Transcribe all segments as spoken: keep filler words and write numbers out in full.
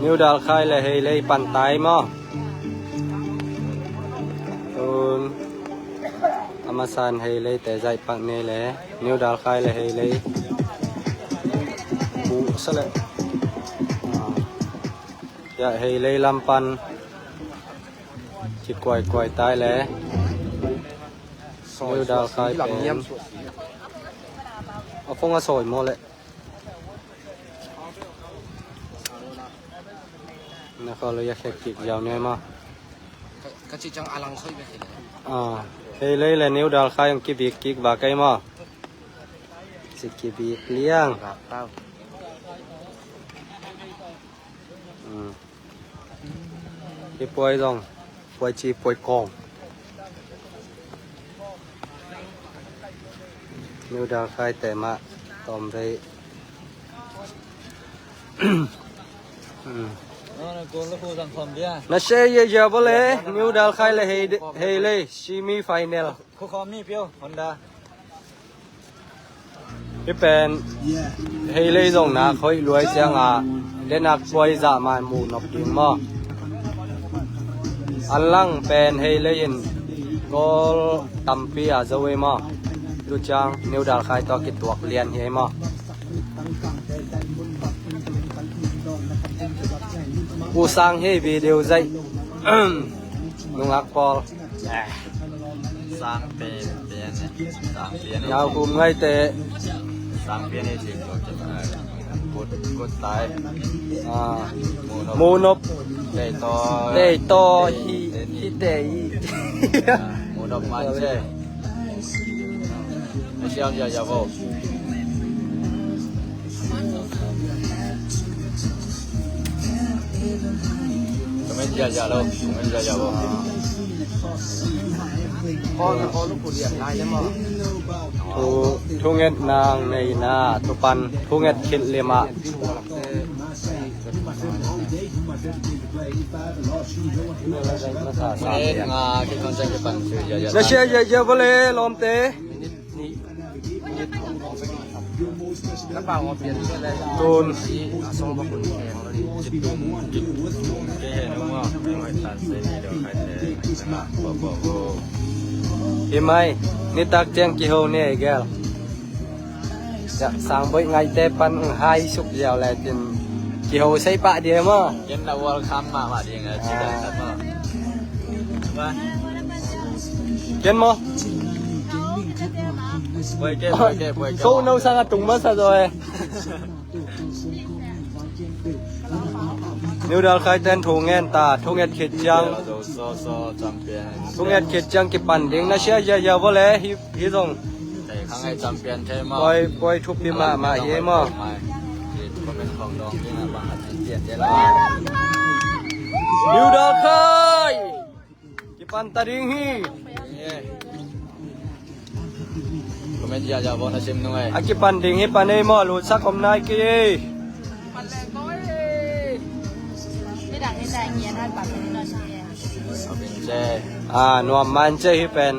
New Dalkhai le Heilei pan tai maw? Tun a masan Heileite zaih pak ni le New Dalkhai le Heilei. Buh sa le. Ya Heilei lam pan kikuaikuai tai le. New Dalkhai pen a phung a sawi maw le. Na khawl ya khek kik ziau ni maw? Ka, ka ci ciang a lang khoi bek hi le. Ah, Heilei le New Dalkhai ang kibik kik ba kei maw? Ci kibik liang. Bak tau. Hmm. Hi puai zong, puai ci, puai kong. New Dalkhaite mah tawm vei. Hmm. Na share ye ye bo le, New Dalkhai le Hei, Heilei, semi final. Khu khawm ni pio, Honda. Hi pen Heilei zong nak hoih luai cianga denak puai zah man muh nop ding maw? An lang pen Heilei in goal tampi a zo ei maw? Tu ciang New Dalkhai tawh kituak lian hi ei maw? U Sang hi video zaih. Nungak pawl. Eh, sang pen, pen, eh. Sang pen, eh. Nau hum ngaite. Sang pen, eh, cik lo, cik, eh. Kut, kut tai. Ah. Munop. Munop. Tei to. Tei to, hi, hi tei. Ah, munop man ce. Siang ya ya bo. Comment ya ya lo, comment ya ya bo. Thu, thunget nang nei na, thupan, thunget khit lima. Nga, ki kon sa ki pan su ya ya. Na share ya ya bo le, lawmte. Tun. Hi mai, nitak ciang kiho ni ei gel. Sang boih ngaihte pan hai suk ziau le tin kiho sei pah dia maw. Ken na welcome mahmah ding a ci dan khat maw. Ken maw. Buai ke, buai ke, buai ke. So no sang a tung masa zaw e. New Dalkhai ten thungen ta, thunget khit ciang. So, so, champion. Thunget khit ciang kipan ding na sia ya ya bo le hi, hi zong. Thei kha ngai champion thei maw. Poi, poi thupi mahmah hi maw. Comment khong dong ding a bang a ci cian de la. New Dalkhai. Kipan ta ding hi. Comment ya ya bo na sim nung ai. A kipan ding hi pan ei maw, lutsak om nai kei. Abin ce. Ah, nuam man ce hi pen.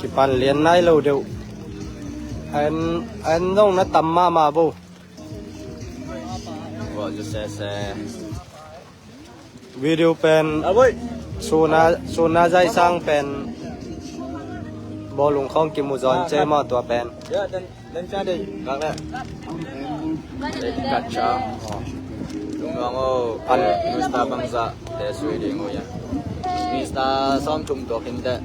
Kipan lian nai lo deuh. An, an zong na tam mahmah bo. Video pen suna, suna zaisang pen bawlung khawng kimu zawn cei maw tua pen. Mister bangzah te sui ding uh ya. Mister sawm thum tuak in teh.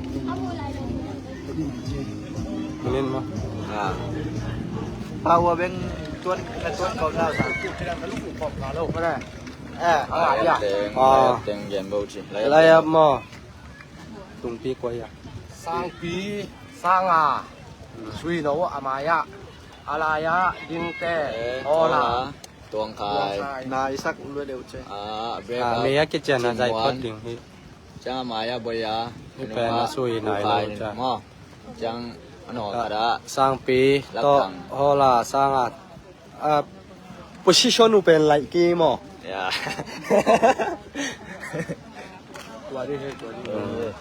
Minin maw? Ah. Power bank tuan, na tuan kau lau sa. Kau lau. Mana? Eh, ah, ya. Teng, ah, teng gen bo ci. Lai ap maw. Tungpi kua ya. Sangpi, sanga. Sui no a maya. Alaya, dingte. Eh, hola. Hola. Tuangkhai. Tuangkhai. Na isak ulwe deuh ce. Ah, beka. Ah, me a kician a zai phot ding hi. Ciang a mai a boi a. Hi pen a sui nai lo ca. Maw. Ciang a nawl khat a. Sangpi tawh hola sang a. Ah, position uh pen laih kei maw. Ya. Tua dih, tua dih.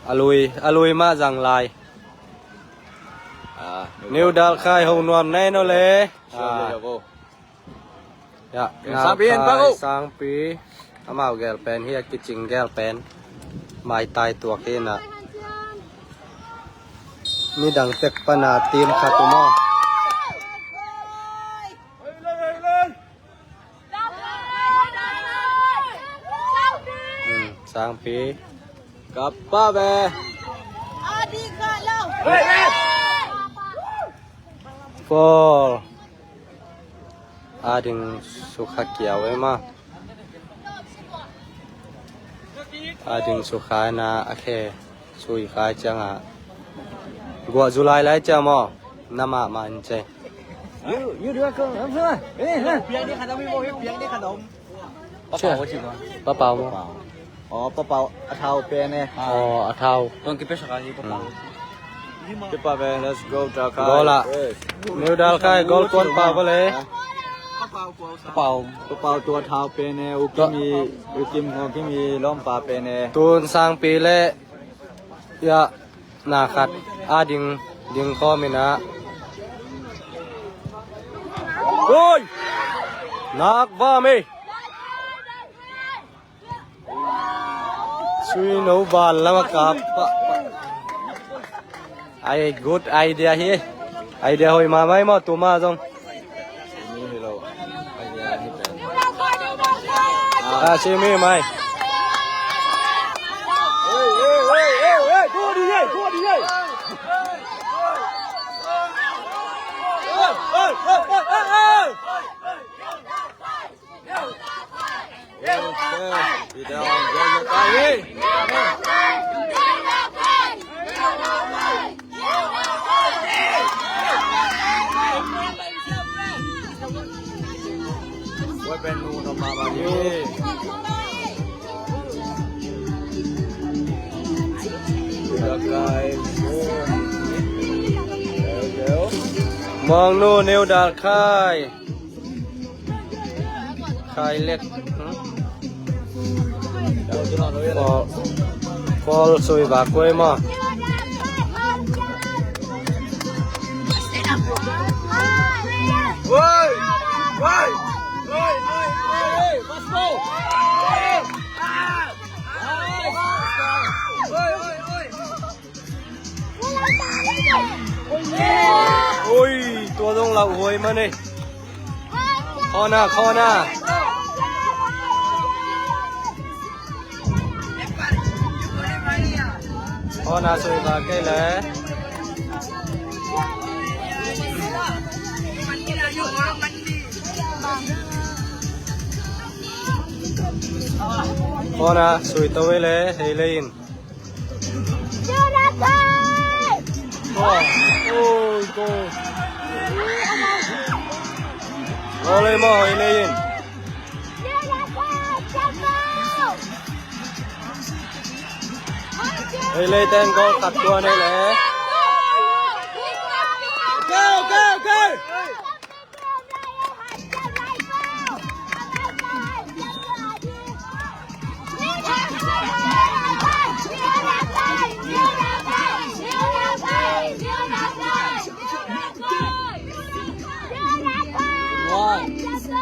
A lui, a lui mah zang lai. New Dalkhai ho nuam nai no le. Ya, Sangpi in Nalkhai, Sangpi. Amau gel pen hi a, kicing gel pen. Maitai tuak hi na. Midang tek pana team khat um aw. Hmm, Sangpi. Kapa be. Foul. A ding sukha kiau e ma. A ding sukha na a khe sui khai cianga. Guah zulai lai cia maw. Na mahmah in ce. Papau maw? Aw, Papau a thau pen e. Aw, a thau. Kipa ve, let's go, Dalkhai. Goal ah. New Dalkhai goal kuan pau vale. Papau. Papau tua thau pen e, Ukim i, Ukim Ngawkim i lawmpa pen e. Tun Sangpi le. Ya, na khat a ding, ding khawm in a. Oi! Nak va me. Sui no bal lama kap. Ai, good idea hi. Idea hoi ma mai maw tuma zong. Ah, simi mai. Mawngnu New Dalkhai. Khai lek. Foul, foul sui ba kuai maw. Oi, tua zong lauhuai man ei. Corner, corner. Corner sui ba kei le. Corner sui to ei le, hei le in. Goal ei maw, hei le in. Hei le ten goal khat tua nei le.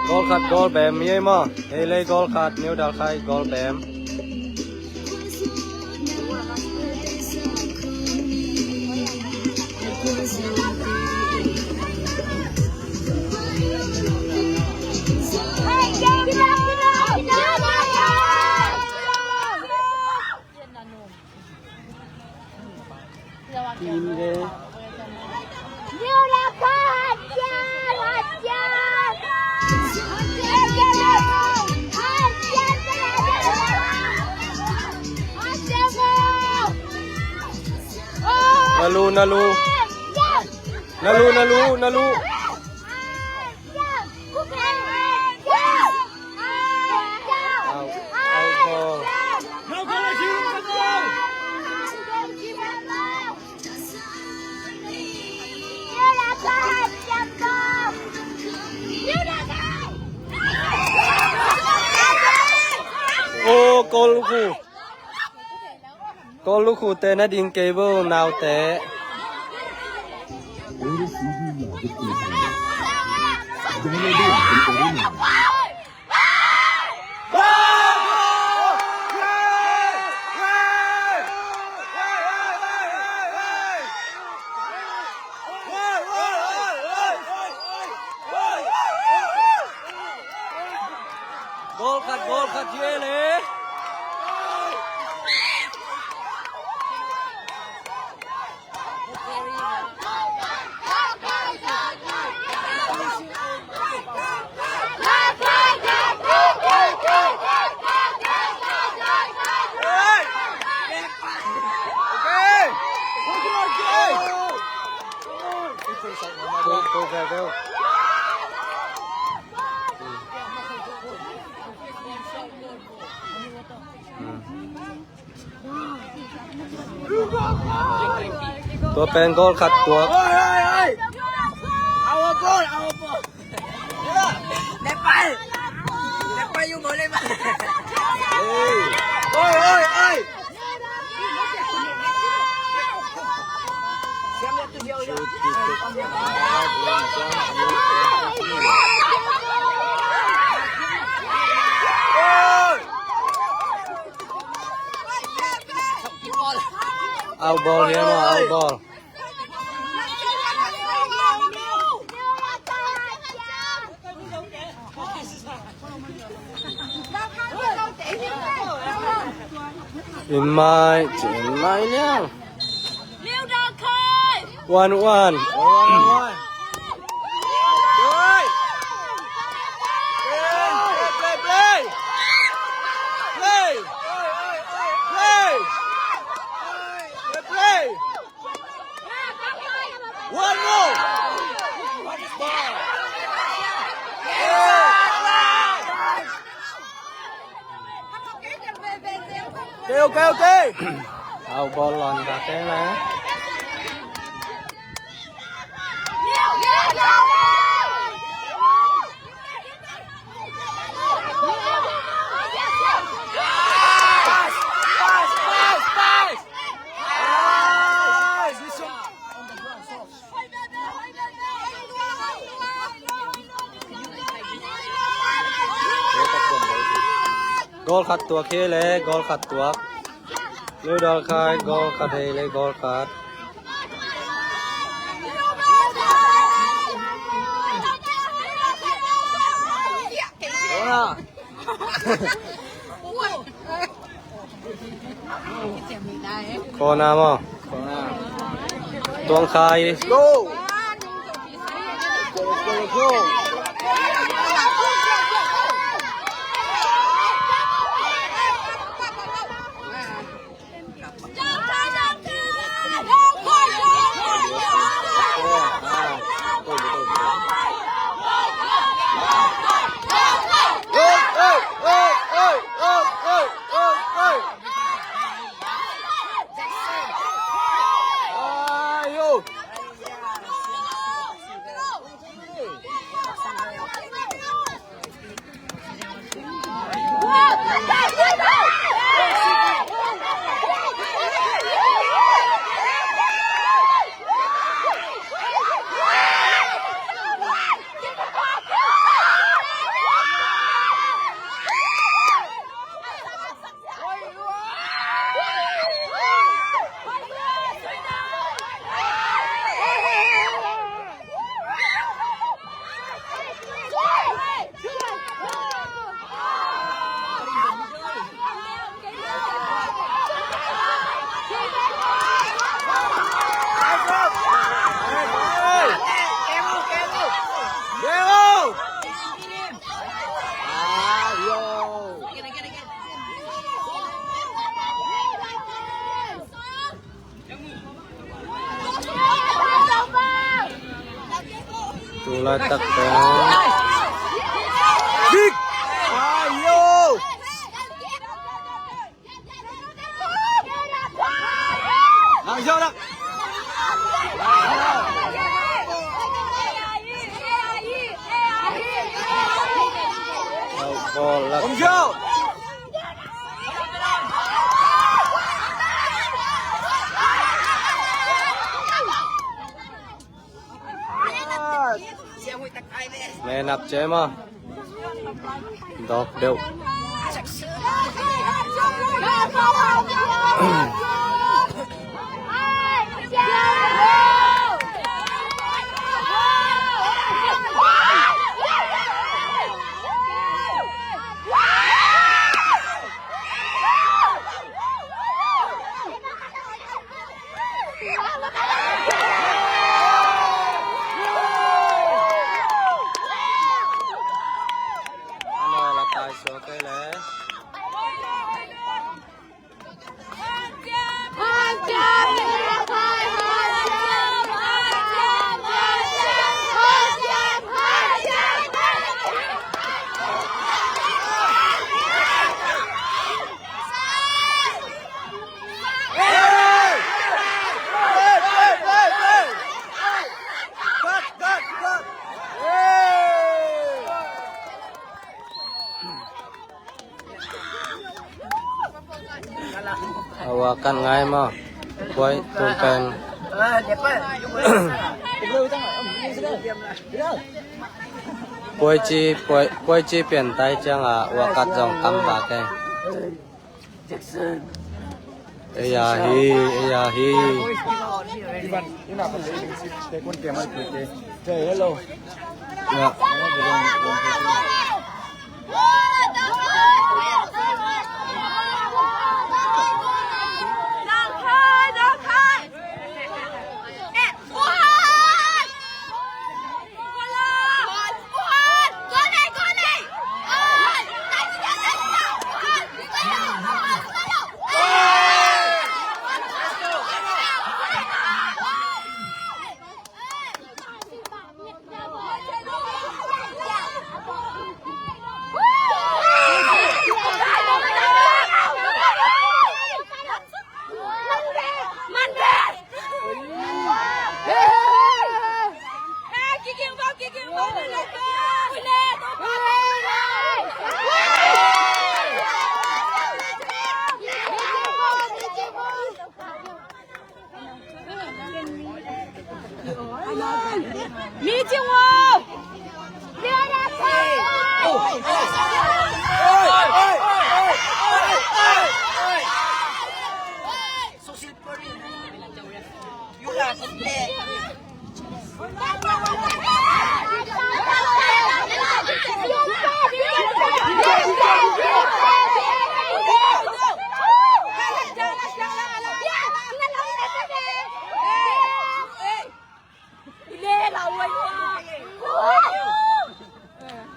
Goal khat goal bem mi ei maw. Hei le goal khat, New Dalkhai goal bem. Nalu, nalu. Nalu, nalu, nalu. Aw, goal khu. Goal lukhu te na ding kei bo naute. Goal khat, goal khat hi e le. Tua pen goal khat tuak. Oi, oi, oi. Our ball, our ball. Nepal. Nepal, you go Nepal. Oi, oi, oi. Out ball here, no, out ball. In mai, in mai liang. One one. One one. Play, play, play. Play. Play, play. One more. Okay, okay, okay. Out ball lon ka te na. Goal khat tuak hi le, goal khat tuak. New Dalkhai, goal khat hi le, goal khat. Corner maw? Corner. Tuang Khai. Go! Go, go, go! Tulai tak teng. Dik! Ayo! Lang siau lang. Om siau. Men up cia maw. Dawk deuh. A ua kat ngai maw? Puai tung pen. Puai ci, puai, puai ci pian tai ciang a ua kat zong tam ba ke. Ei a hi, ei a hi. Ya.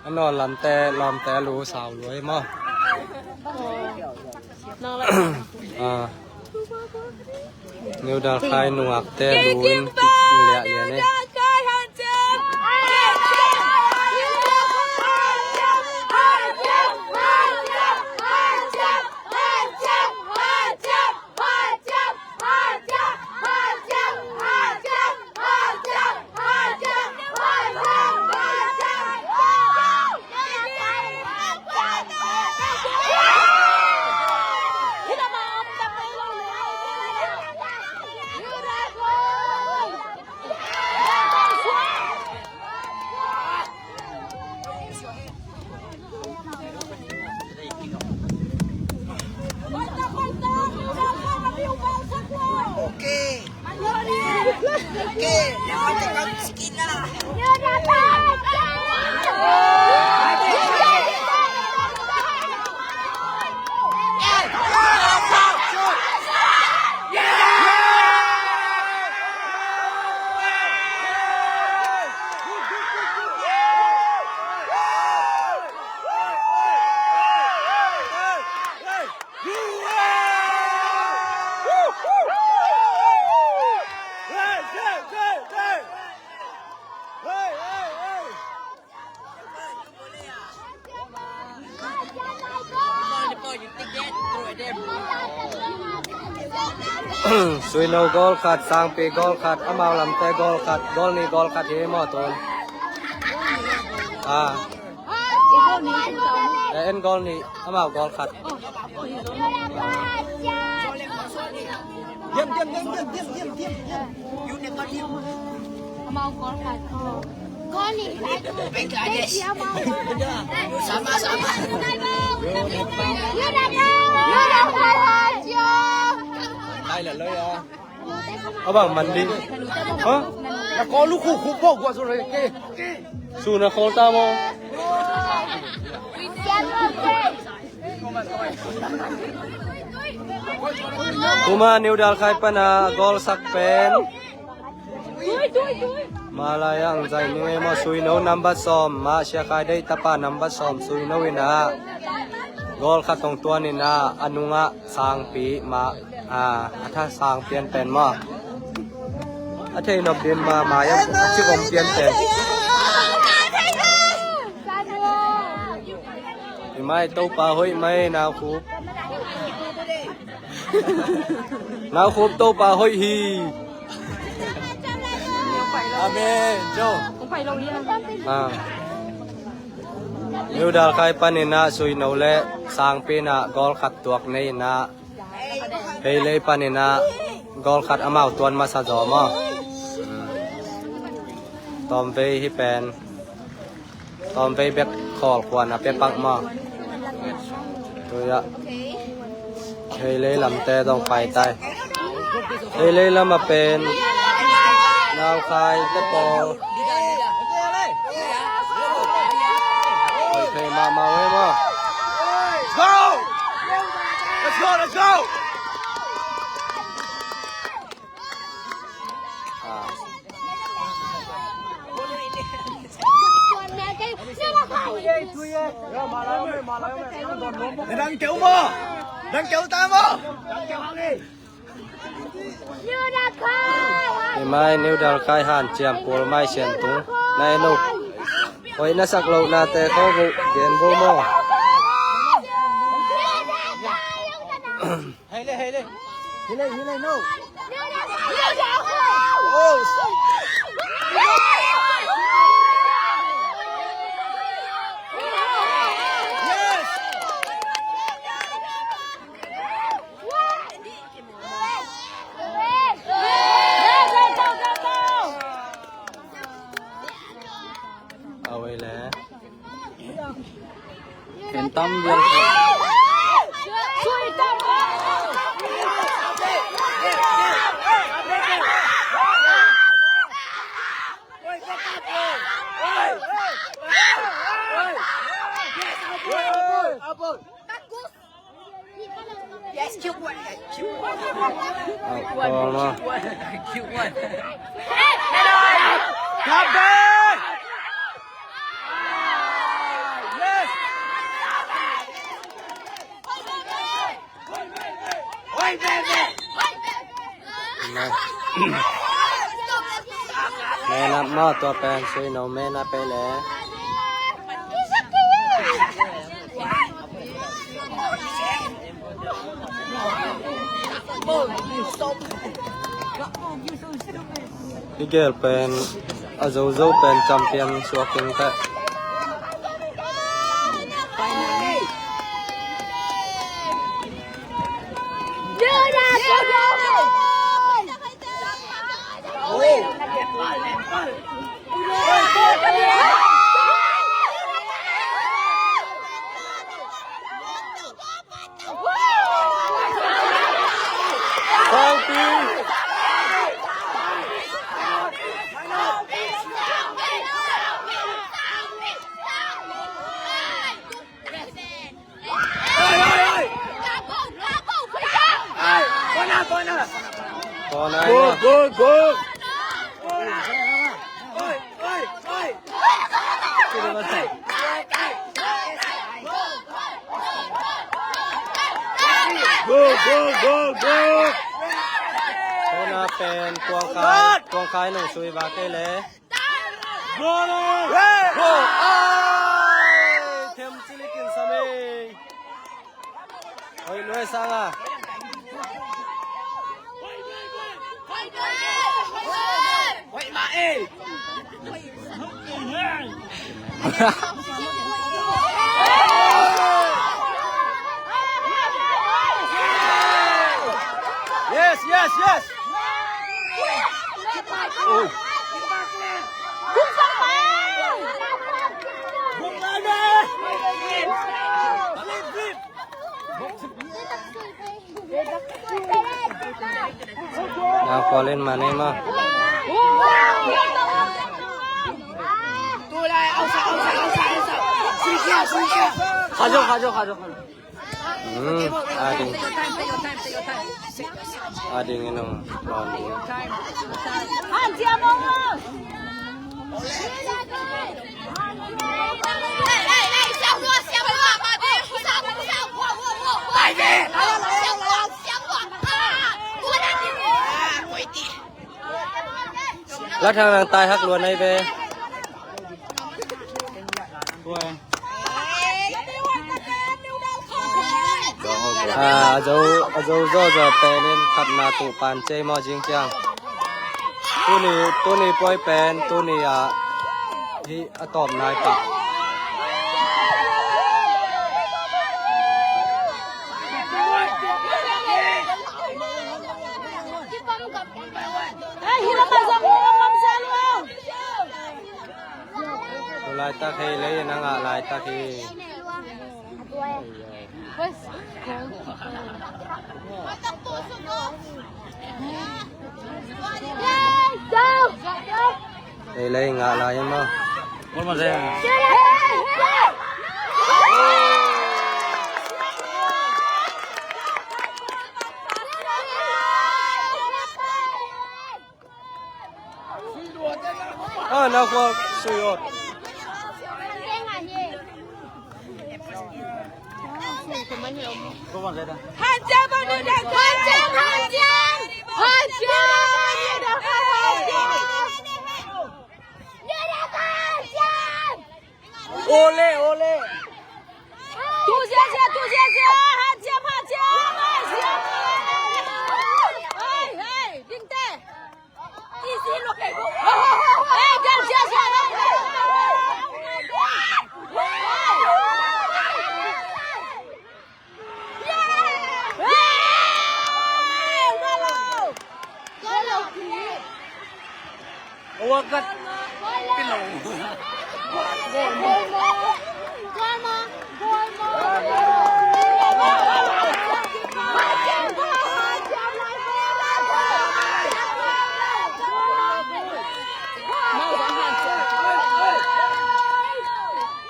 A nawn lamte lawmte a lu sau luai maw? Ah. New Dalkhai nungakte lu in liah lian e. Suino goal khat, Sangpi goal khat, amau lamte goal khat, goal nih, goal khat hi maw tun. Ah. Eh, en goal nih, amau goal khat. Diam, diam, diam, diam, diam, diam, diam, diam. Amau goal khat. A bang man ding. Ha? Na kawl uh khu khu pawh guah zo rei ke. Su na kawl ta maw? Kuma New Dalkhai pana goal sak pen. Malaya ang zai nu emaw Suino number sawm, ma Siakhai Deih tapa number sawm Suino ina goal khat hong tuan ina a nungah Sangpi ma, a, a tha Sangpian pen maw. A thei nop din ma, ma ya a ci vom pian pen. I mai Topa hoih mai nau khup. Nau khup Topa hoih hi. Amen. Jo. Ah. New Dalkhai paninah Suino le Sangpi inah goal khat tuak nei inah Heilei paninah goal khat amau tuan masa zaw maw? Tawmvei hi pen. Tawmvei bek khawl khuan a pia pak maw? Tuya. Heilei lamte zong pai tai. Heilei lam a pen Naukhai te pawl. Pai thei mahmah uh e maw? Let's go! Let's go, let's go! Ah. Dang keu maw? Dang keu ta maw? Hi mai New Dalkhai hanciam pawl mai sian tung. Na en uh. Hoih na sak lohnate kho uh gen uh maw? Hei le, hei le. Hei le, hei le, no. Oh. Yes. Away le. Khen tam vial. Yes, cute one. Cute one. Cute one. Cute one. Cute one. Come back! Yes! Oi, baby! Man up maw, tua pen Suino man up e le. Hi gel pen a zozo pen champion suak in teh. Corner. Goal, goal, goal. Goal, goal, goal, goal. Corner pen Tuangkhai, Tuangkhai nung sui va kei le. Goal! Goal! Ai! Them cilikin samei. Oi, Luai Sanga. Yes, yes, yes. Oh. Nang kualin mane ma. Khajo, khajo, khajo, khajo. Hmm, ading. Ading ino. Latthang nang tai hak luan ai ve. A zo, a zo zo zo penin khatna tuh pan cei maw zing ciang. Tuni, tuni puai pen, tuni a hi a tawp nai pah. Tulaitak hei lei na ngah laitak hi. Hei lei ngah lai maw? Ah, na khua sui awt. Ole, ole. Tu ziazia, tu ziazia, hanciam, hanciam, hanciam. Hei, hei, dingte. Hei, ding ziazia.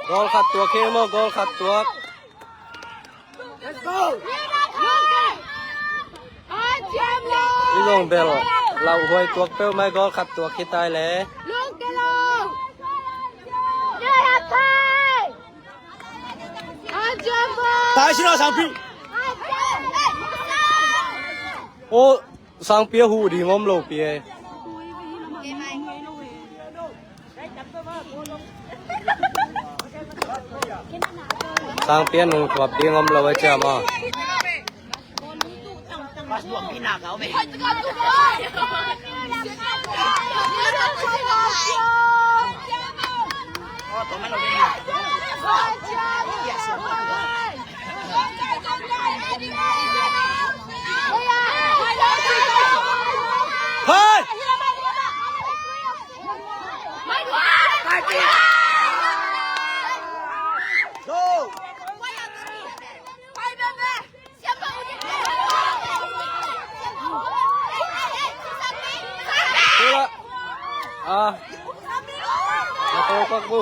Goal khat tuak hi maw, goal khat tuak. I zong bel lauhuai tuak peuhmah, goal khat tuak hi tai le. Tai si lo, Sangpi. Aw, Sangpi a huh ding om lo pi e. Sangpi a nungtuap ding om lo e, ciam aw. Hei! Go! Tula. Ah. Nakokak bu.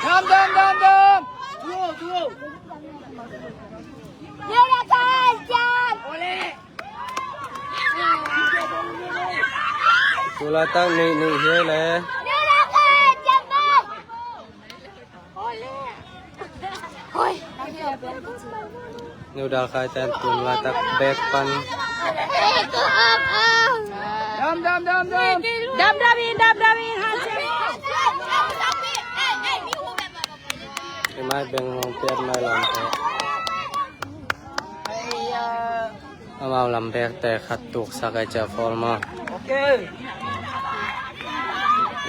Dam, dam, dam, dam. Tulaitak nih nih hi le. New Dalkhai ten tun laitak bek pan. Dam, dam, dam, dam. Dam, dam in, dam, dam in, ha, i mai beng hong piat mai lam te. Amau lam bek te khat tuksak ai cia fol ma.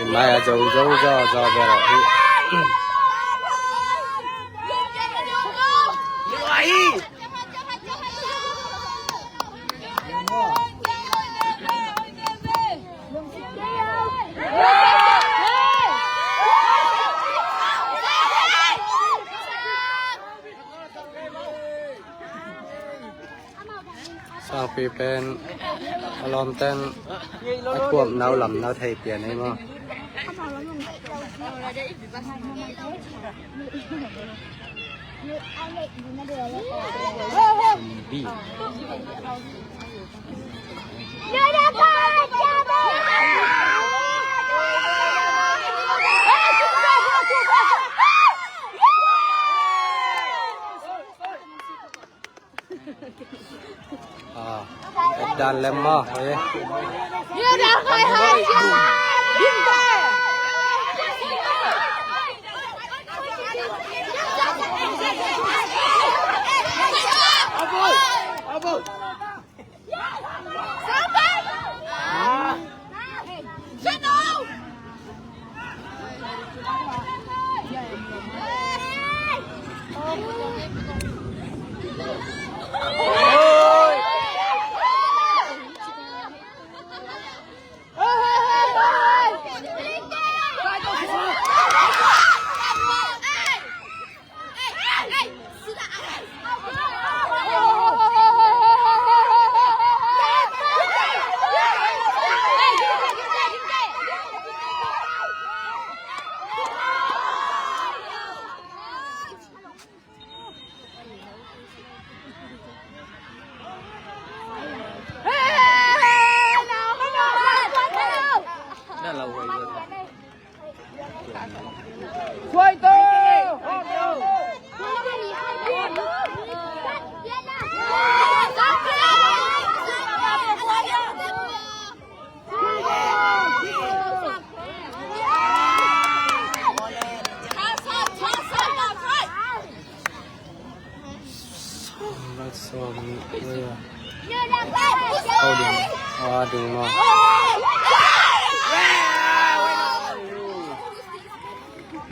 I mai a zo zo zo zo bel hi. Pen a lawmten a kuamna uh lam na thei pian ei maw? Ah, et dan lem maw, eh.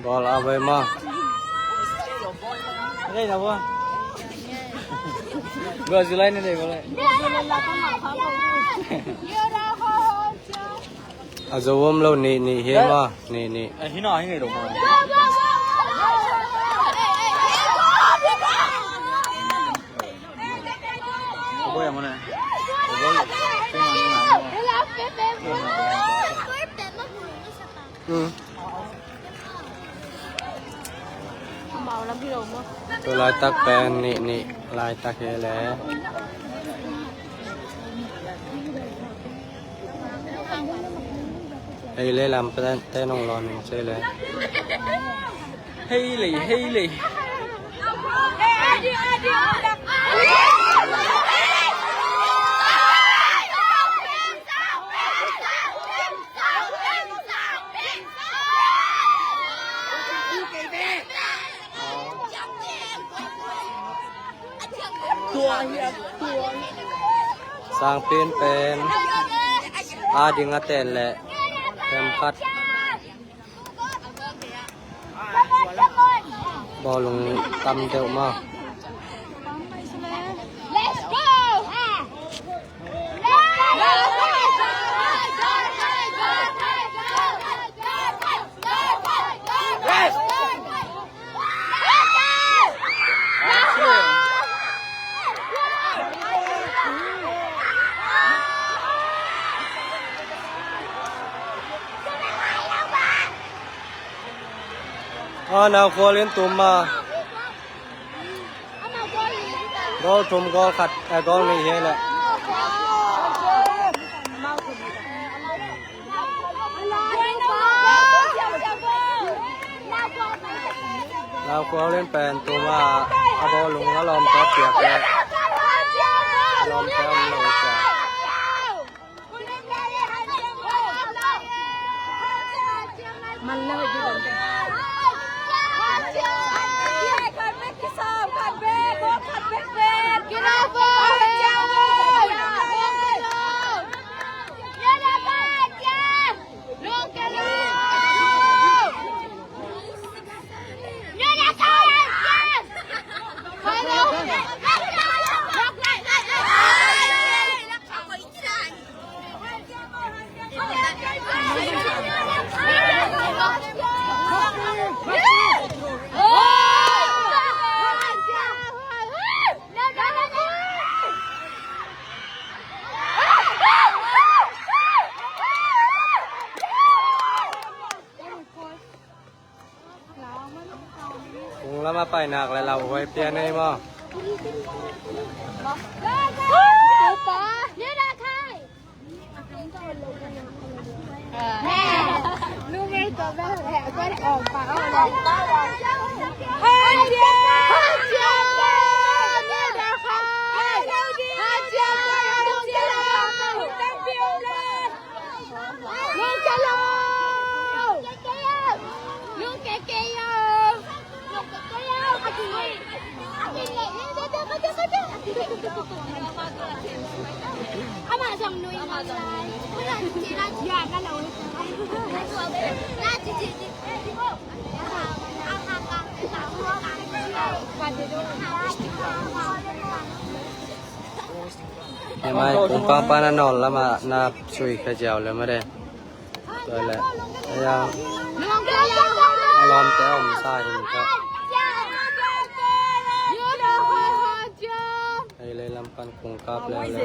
Ball a vai maw. Gua zulai na dei ball. A zo om lo, nih nih hi maw, nih nih. Tu laitak pen nih nih laitak hi le. Hei le, lam pen te nong lon ning sei le. Hei le, hei le. Sangpin pen a ding a ten le themkhat. Bawlung tam deuh maw. A, Nau Khual in tum a. Goal thum, goal khat, eh, goal nih hi le. Nau Khual in pen tum a, a bawlung a lawmte piak le. A lawmte om lo cia. Pai nak le lau huai pia nei maw? Hi mai, kong pangpan a nawl lamah na sui kha ziau le mah de. Tua le, a lawmte a om sa hi ka. Hei lei lam pan kong kap le le.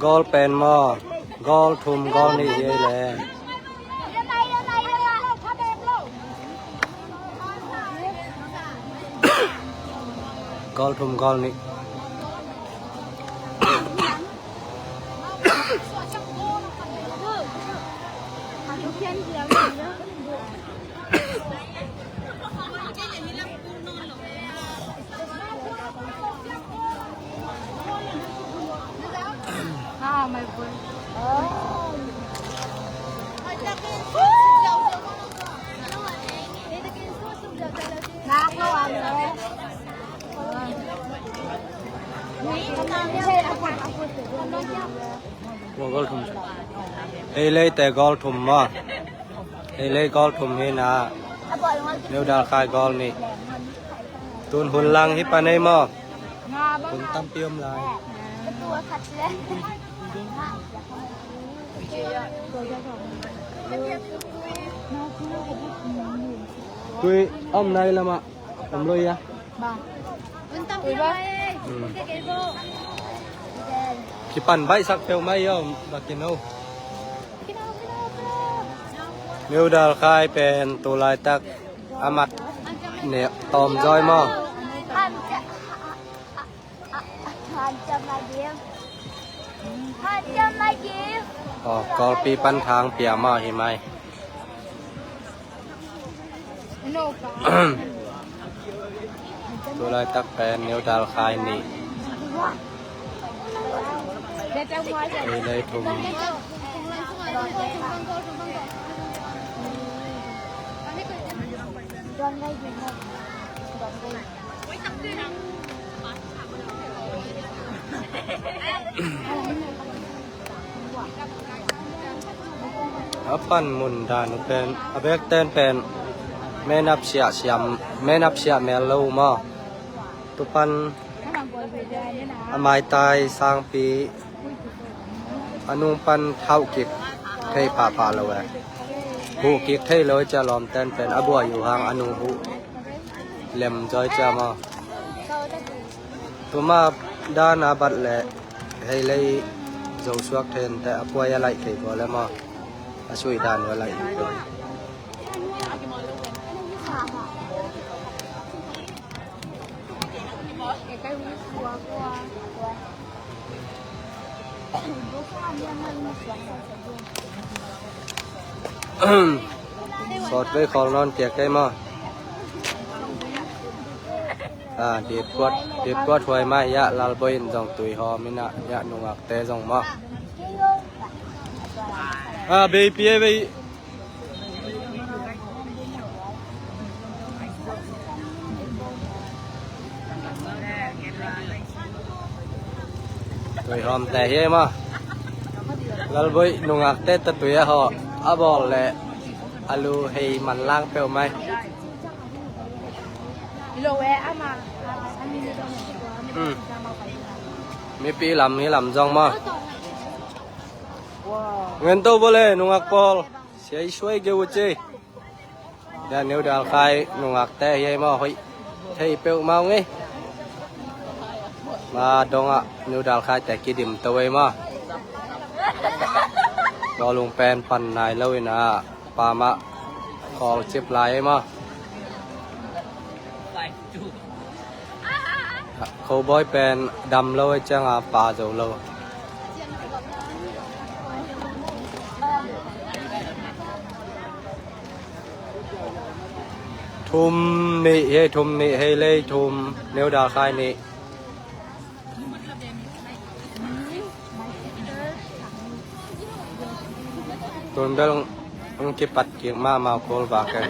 Goal pen maw? Goal thum, goal nih hi le. Goal thum, goal nih. Goal thum. Hei lei te goal thum maw? Hei lei goal thum hi na. Neu Dal Khai goal nih. Tun hun lang hi pan ei maw? Hun tampi om lai. Tui om nai lamah om lo ia. Hmm. Kipan baihsak peuhmah i om, bakino. Neu Dal Khai pen tu laitak a mat ne tawm zawi maw? Aw, kawlpi pan thang pia maw hi mai? Tu laitak pen Neu Dal Khai nih. Hei lei thum. A panmun dan uh pen, a bekten pen, menap siah siam, menap siah mel lo uh maw? Tupan a maitai sangpi a nung pan hauh kik thei phapha lo e. Huh kik thei lo i cia lawmten pen a buai uh hang a nung huh lem zawi cia maw? Tuma dan a bat le hei lei zo suak thei ente a puai a laih thei kua le maw? A sui dan uh a laih thei kua. Sawt vei khawl nawn kei maw? A, dipkuat, dipkuat huai mah hiah Lalboi in zong tui hawm inah hiah nungakte zong maw? A, beipi ei vei. Tui hawmte hi ei maw? Lalboi nungakte ta tui a hawh a bawl le a lu hei manlang peuhmai. Hmm. Mipi lam hi lam zong maw. Ngen to bole nungak pawl. Sia i suai geu ci. Dah New Dalkhai nungakte hi ei maw, hoih thei peuhmah ung ei. Ma dongah New Dalkhaite kidim to ei maw. Bawlung pen pan nai lo in a, pamah kawlcip lai ei maw. Cowboy pen dam lo ei cianga pa zo lo. Thum nih hi ei, thum nih hi ei, lei thum, New Dalkhai nih. Tun bel hong kipat kik mahmah kul vak e.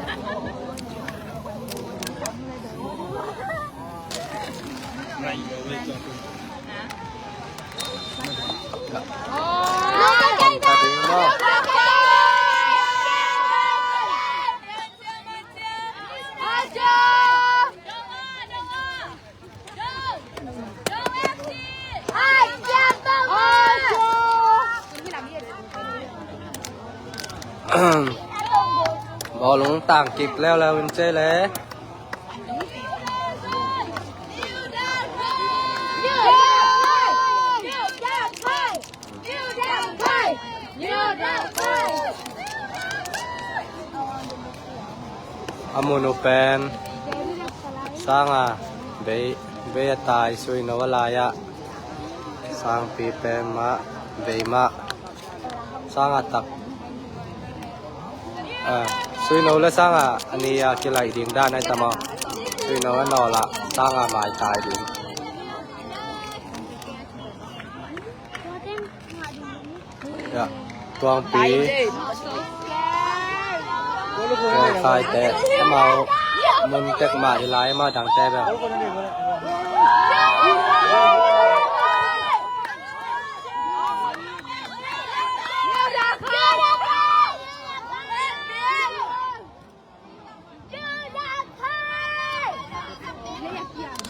Bawlung tang kik leuleu in ci le. A mun uh pen sanga vei, vei a tai, Suino a lai-ah sangpi pen mah, vei mah, sanga tak, ah, Suino le sanga a ni a kilaih ding dan ai ta maw. Suino a nawl ah sanga maitai ding. Ya, Tuangpi. Tuangkhaite amau mun tek mah hi lai, amau dangte bel.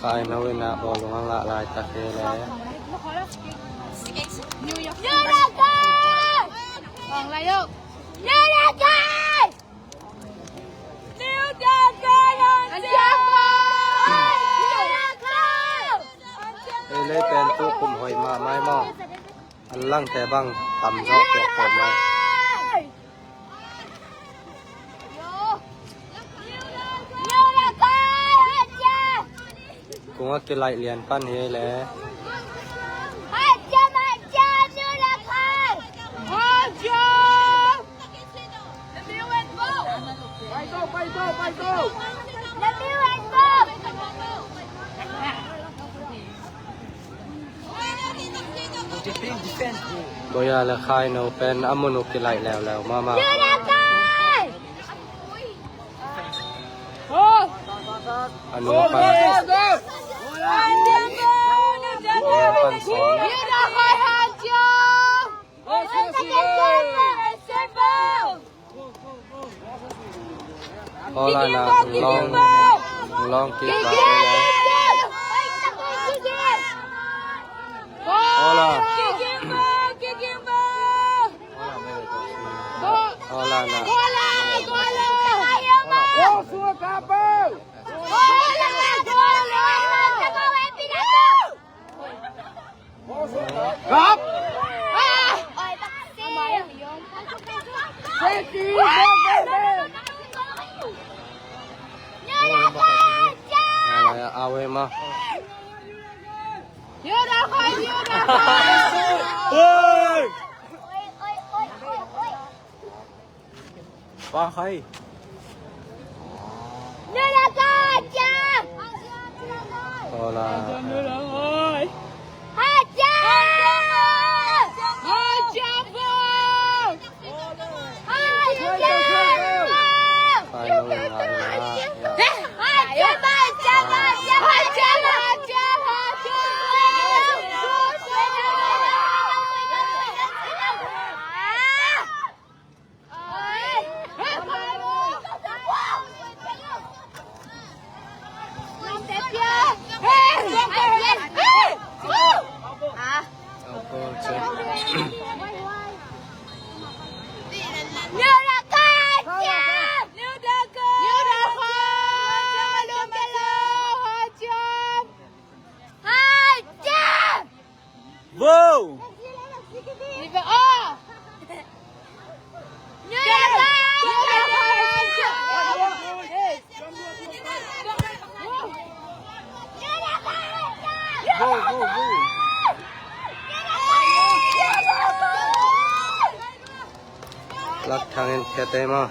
Khaino in ah bawlung a ngah laitak hi le. Ei lei pen tu kum hoih mahmah ei maw. An langte bang tam zawh pawhpawh mai. Kung a kilaih lian pan hi le. Boya le Khaino pen a mun uh kilaih leuleu mahmah. A nung pan, a nung pan sawm. Hola na, long, long kick back. Hola. Hola na. Kap! Awe ma. Oi! Pa khai. Hola. Lak thangin khete maw?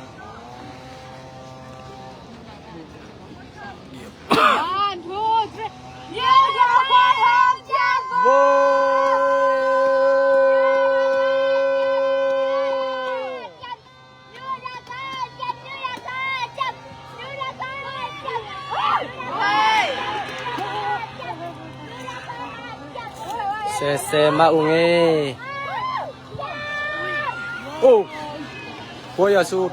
Sese mah ung ei. Oh. Kua ya su.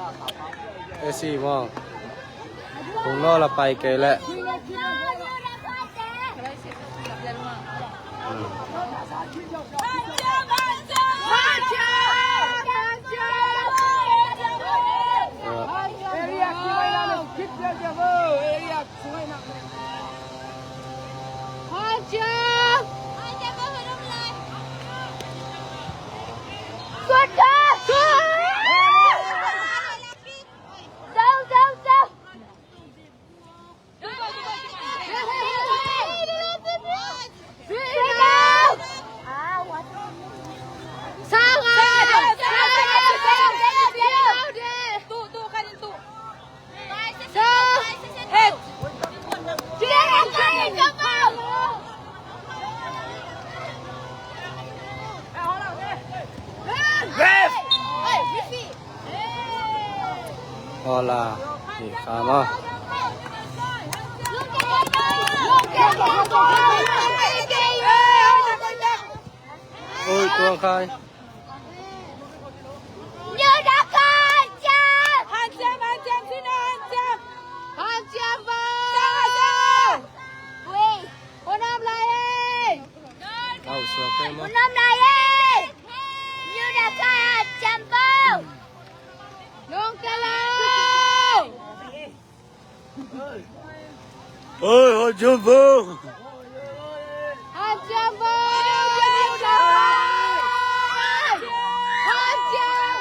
Esi mah. Kung no la pai kei leh. Hola, i khama. Oi, tuang khai. Au, suak kei maw? Oi, Hot Jumbo! Hot Jumbo! Hot Jumbo!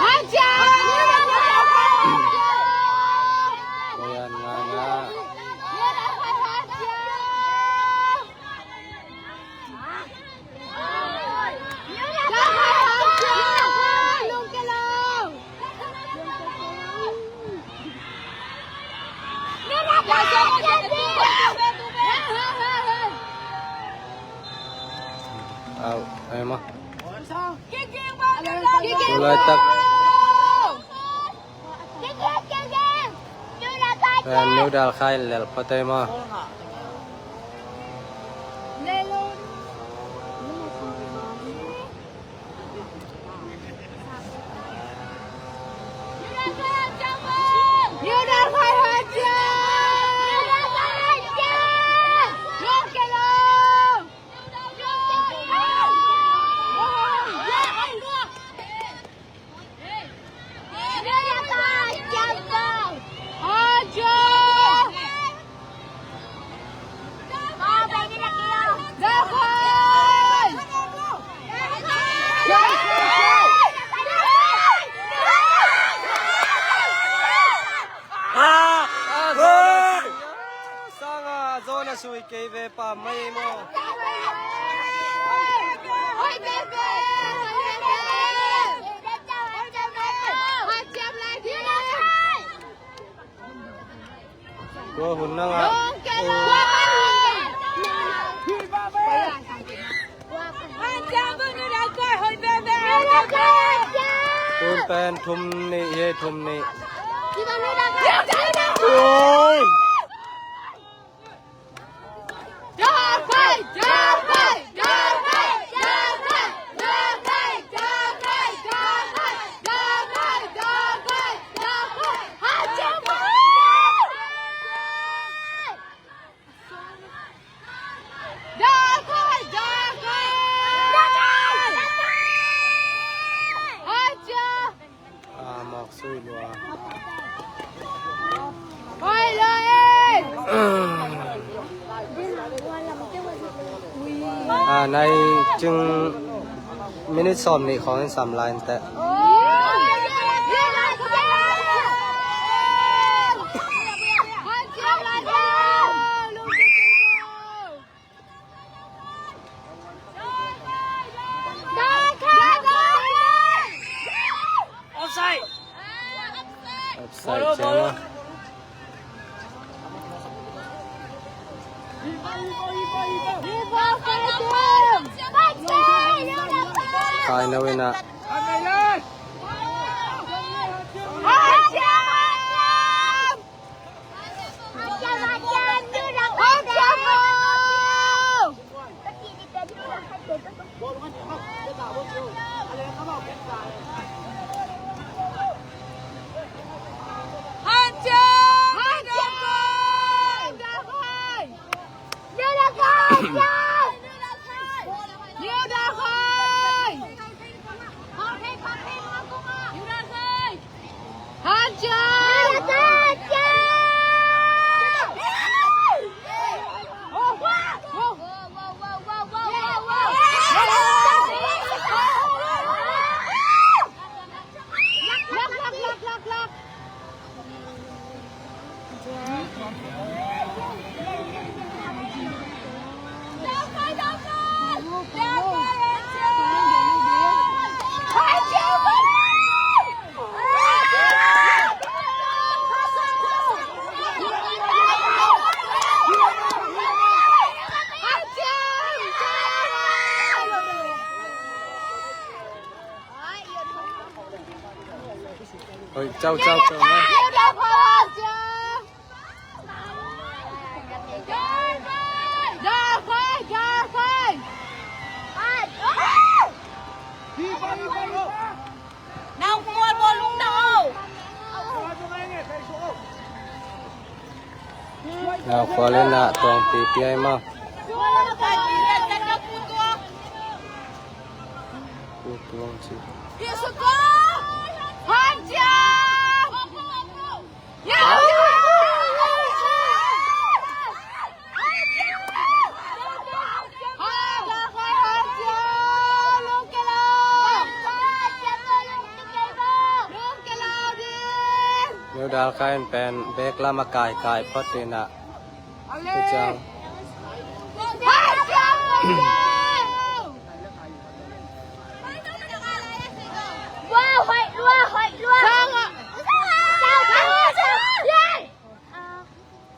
Hot Jumbo! Au, ai maw. Tulaitak. Pen New Dalkhai lel phot ai maw. Sanga zona sui kei ve pa mai maw. Tua hun nang ah. Tun pen thum nih hi, thum nih. Oi! A mawk sui lua. A nai cing minute sawm nih khawng in sam lai in teh. Khai no in ah. Oi, ciao, ciao, ciao, na. Nau khua le na tuang pipi ai ma. Pu tuang ci. New Dalkai in pen bek lam a kaikai phot in ah. Tua ciang.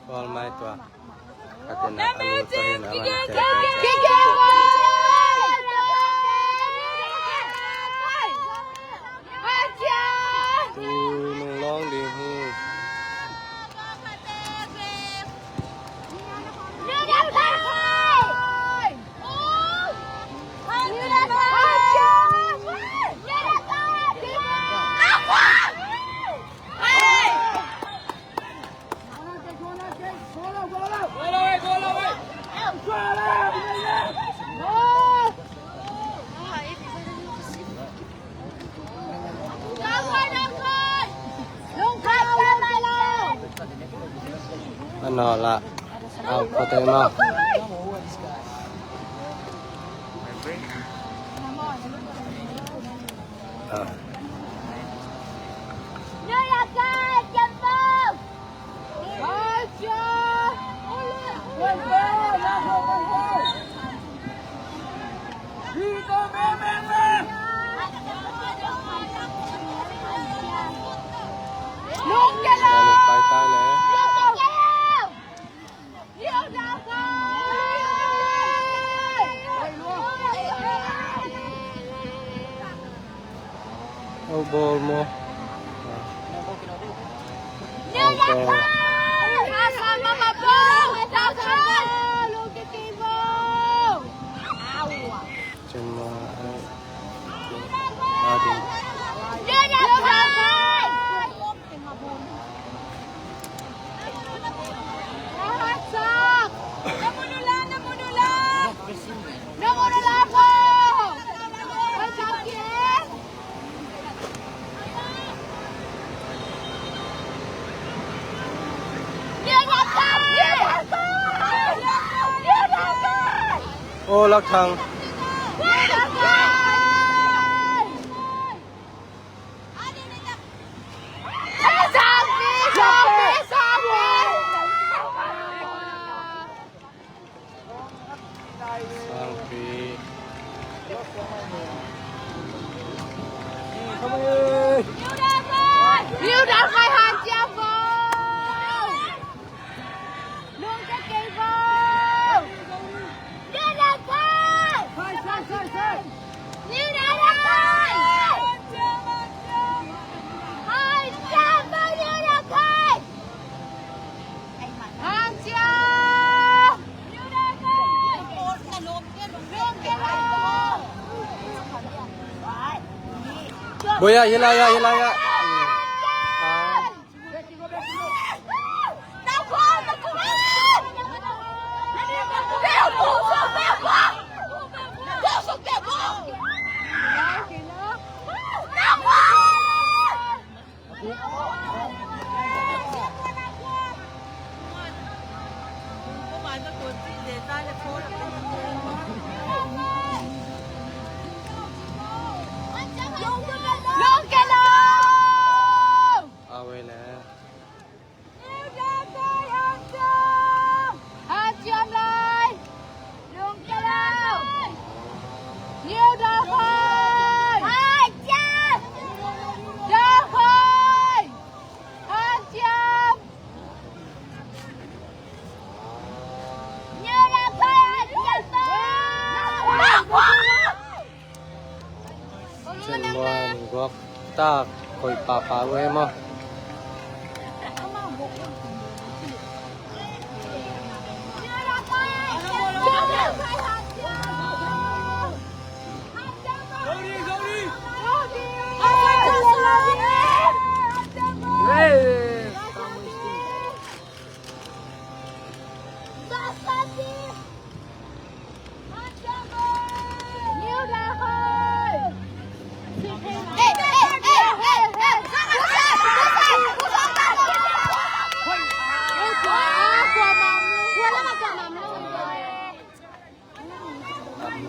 Khual mai tua. Ka tena a lut tua hin a man a tek tek. Tu nung lawng ding hi. Ano la. Au, patay mo. Ah. Au ball mo. Au ball. Cuma, eh, ading. Aw, Lak Thang. Sangpi. Liu Dal Khai Han Cia Vo. Lung Ka Kei Vo. Boya, hilai ah, hilai ah. Cin muan gok tak koih papa uh e maw.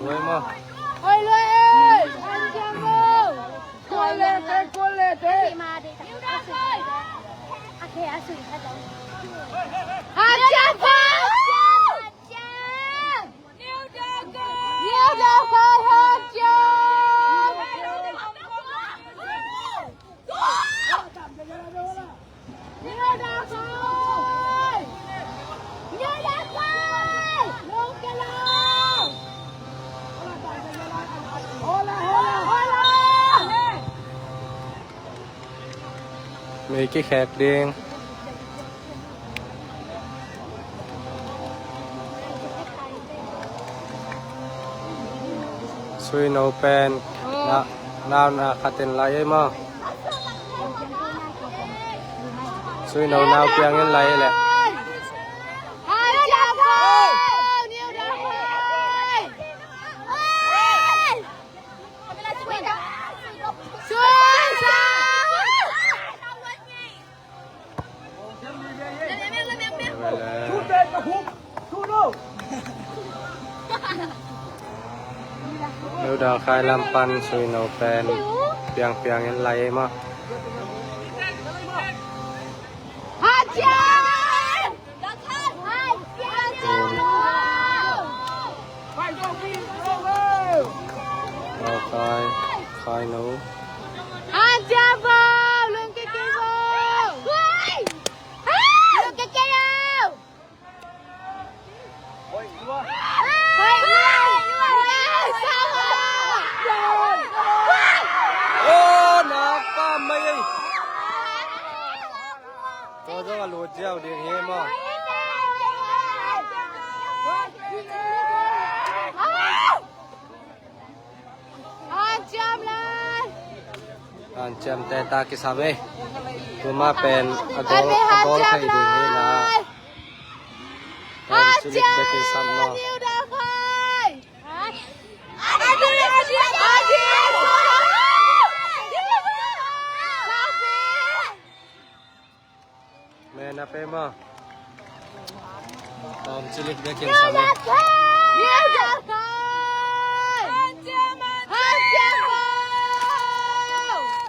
Luai maw? Oi, luai e! An ciang o! Kual le te, kual le te! An ciang o! An ciang! New Dalkai Hot Jump! New Dalkai! New Dalkai! Lungkia lo! Hola, hola, hola! Mei kikhek ding. Sui no pen na, na, na khatin lai ei maw. Sui no nau piangin lai ei leh. New Dalkai lam pan Sui no pen piangpiang in lai ei maw. Dalkai, Khai no. Aw, nak pa mai ei. Aw, zong a lut ziau ding hi maw. Hanciam te ta kisam ei. Tuma pen a gol, a gol thei ding hi na. Pen cilik bek kisam maw. Men a pe maw. Tawm cilik bekin sam in.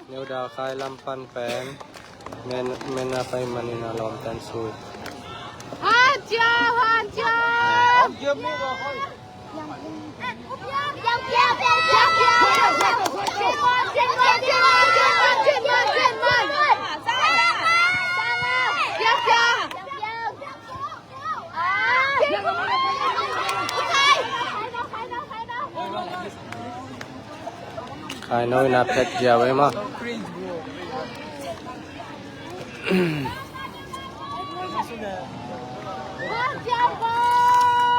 New Dalkai lam pan pen men, men a pai manin a lawmten sui. Khai no in a phet ziau ei maw.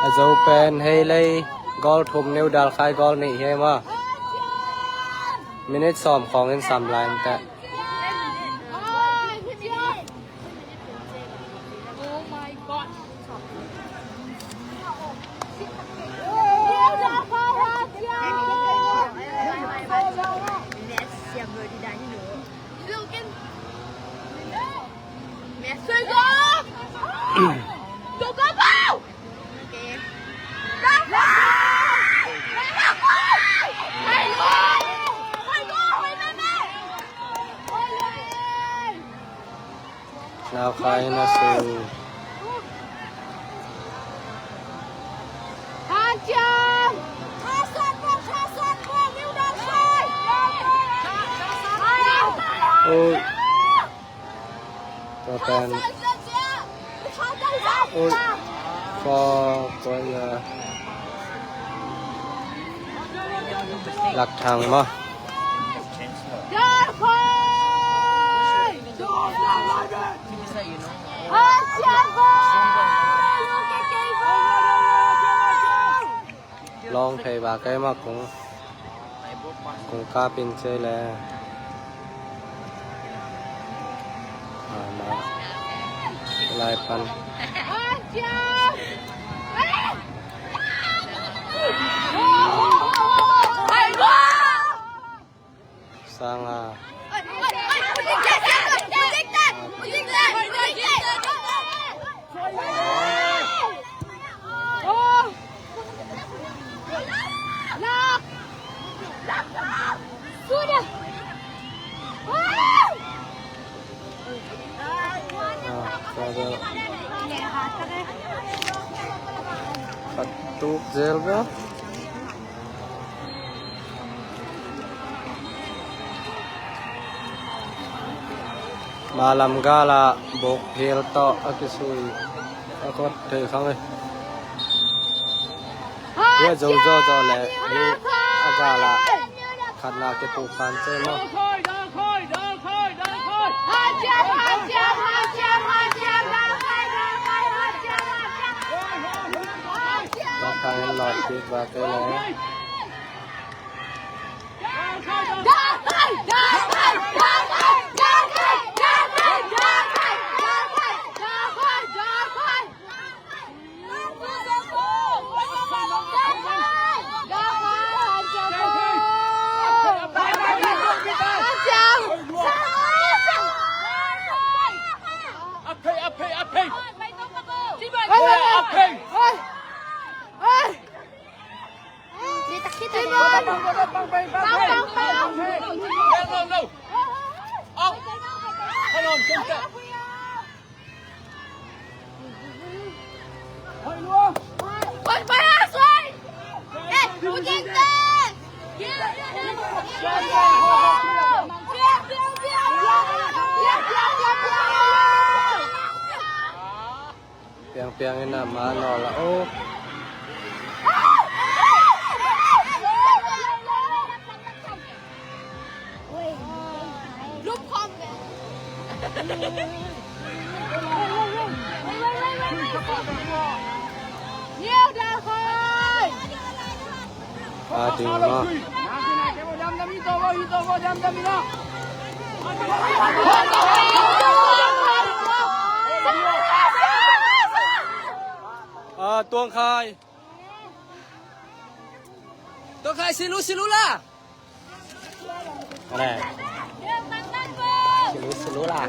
A zo pen hei lei gol thum, New Dalkai gol nih hi ei maw. Minute sawm khawng in sam lai in teh. Nau khai na su. Oi. Tua pen. Oi. Fa, koi na. Lak thang ma. Lawng thei ba kei ma kung, kung kap in cei le. A, ma. Lai pan. Sang a. Khat tuk zel bia. Malam gal ah bawk phel tawh a kisui a kawt thei khang e. Hia zo zaw zaw le hi a gal ah khatna kituk pan cei maw. Bakang lawt kik ba kei le. Piang piang in a ma nawl a o. A ding ma. A, Tuang Khai. Tuang Khai, silu, silu la. Silu, silu la.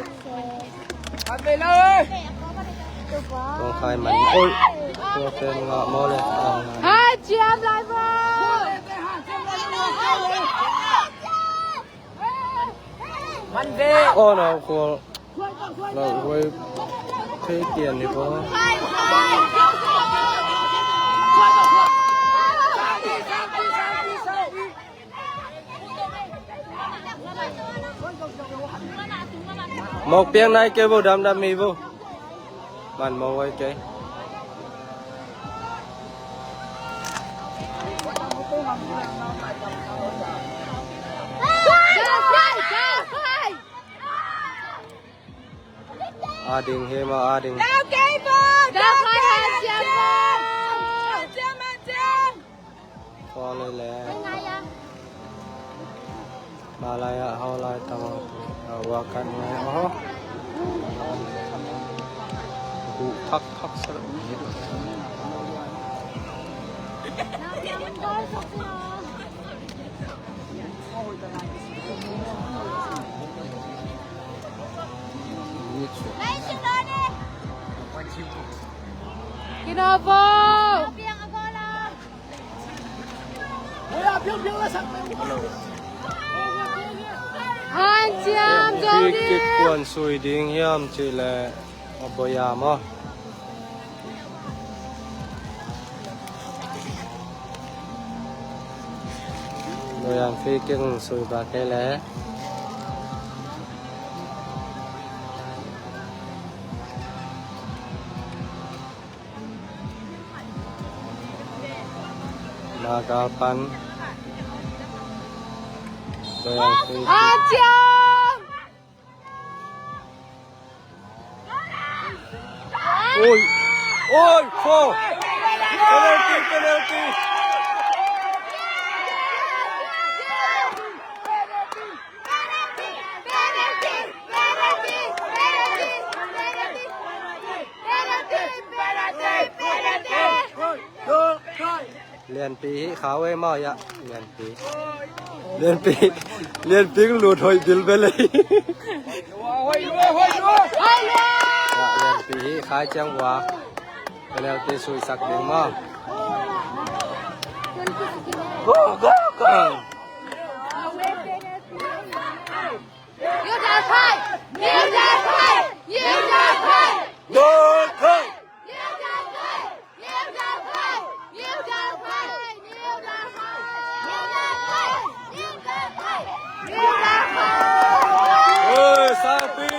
Tuang Khai man. Oi. Tua pen ngah maw le. Hai, ciam lai maw. Aw, na khual. Na huai thei pian ni bo. Mawk piang nai kei bo, damdam mi bo. Man mawk huai kei. A ding hi ma, a ding. Khuang le le. Malaya hau lai tama. Awa kan ngai aho. Gu thak thak sa. Kinavo. Hanciam zong ding. Free kick kuan sui ding hiam cih leh a boya maw? Boya free kick sui ba kei leh. Naga pan. Oi! Oi! Foul! Penalty! Penalty! Lianpi hi kha ve maw ya. Lianpi. Lianpi. Lianpi lut hoih bil bel ei. Lianpi hi kha ciang ua. Penalty suisak ding maw. Oi, Sangpi.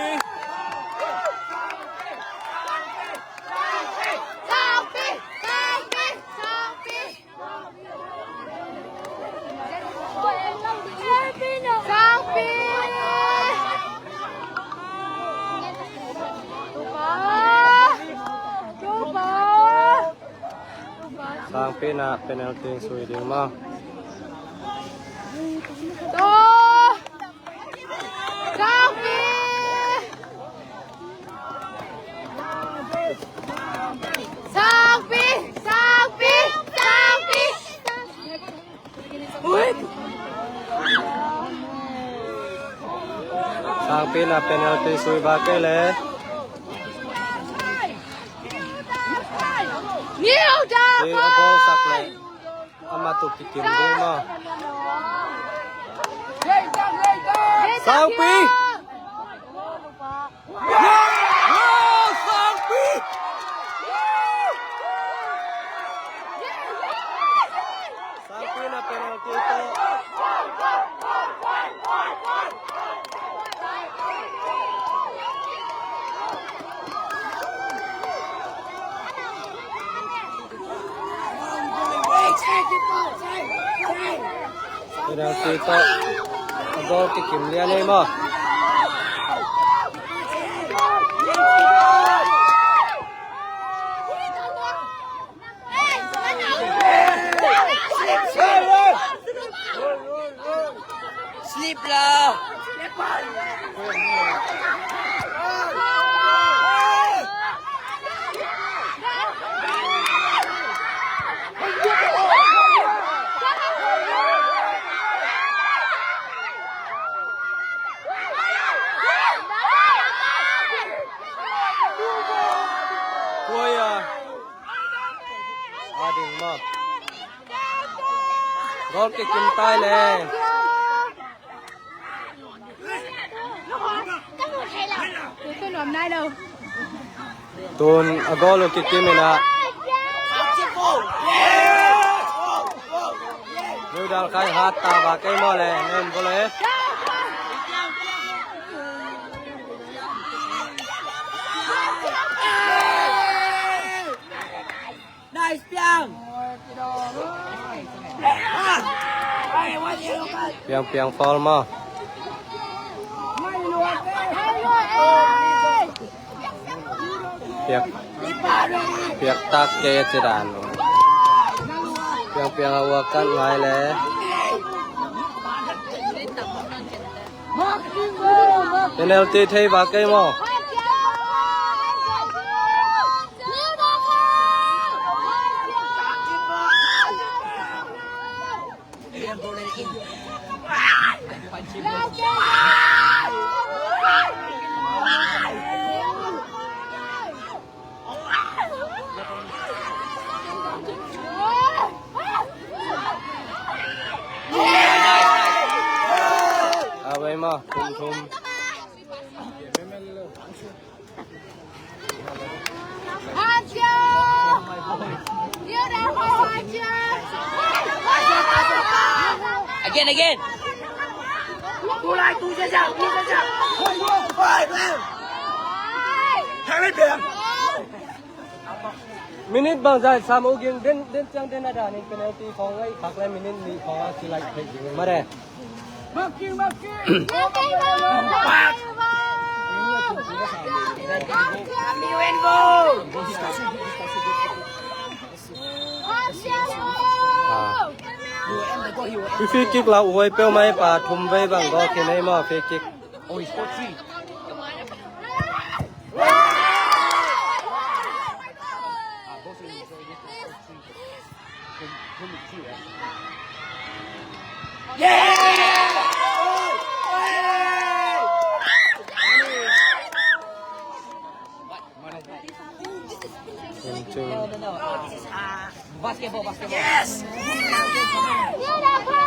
Sangpi na penalty sui ding maw. Sangpi! Sangpi! Sangpi! Sangpi! Sangpi na penalty sui ba kei leh. New Delhi! Sui a goal sak leh. Ama tuk kikim ding maw. Sangpi! Sangpi! Sangpi na penalty tawh. Penalty tawh a goal kikim lian ei maw. Slip lah. Tua ia. A ding maw. Goal kikim tai le. Tun a goal uh kikim in ah. New Dalkhai hat ta ba kei maw le, nem bol e. Nice piang. Piang, piang foul maw. Piak, piak tak kei a ci dan. Piang, piang a uak kan ngai le. Penalty thei ba kei maw? A vai maw, thum thum. Again, again. Minute bangzah sam ugin, den, den ciang den a danin penalty khawng a i khak le minute nih khawng a kilaih theih ding mare. Free kick lau huai peuh mai pa thum vei bang go khin ei maw, free kick.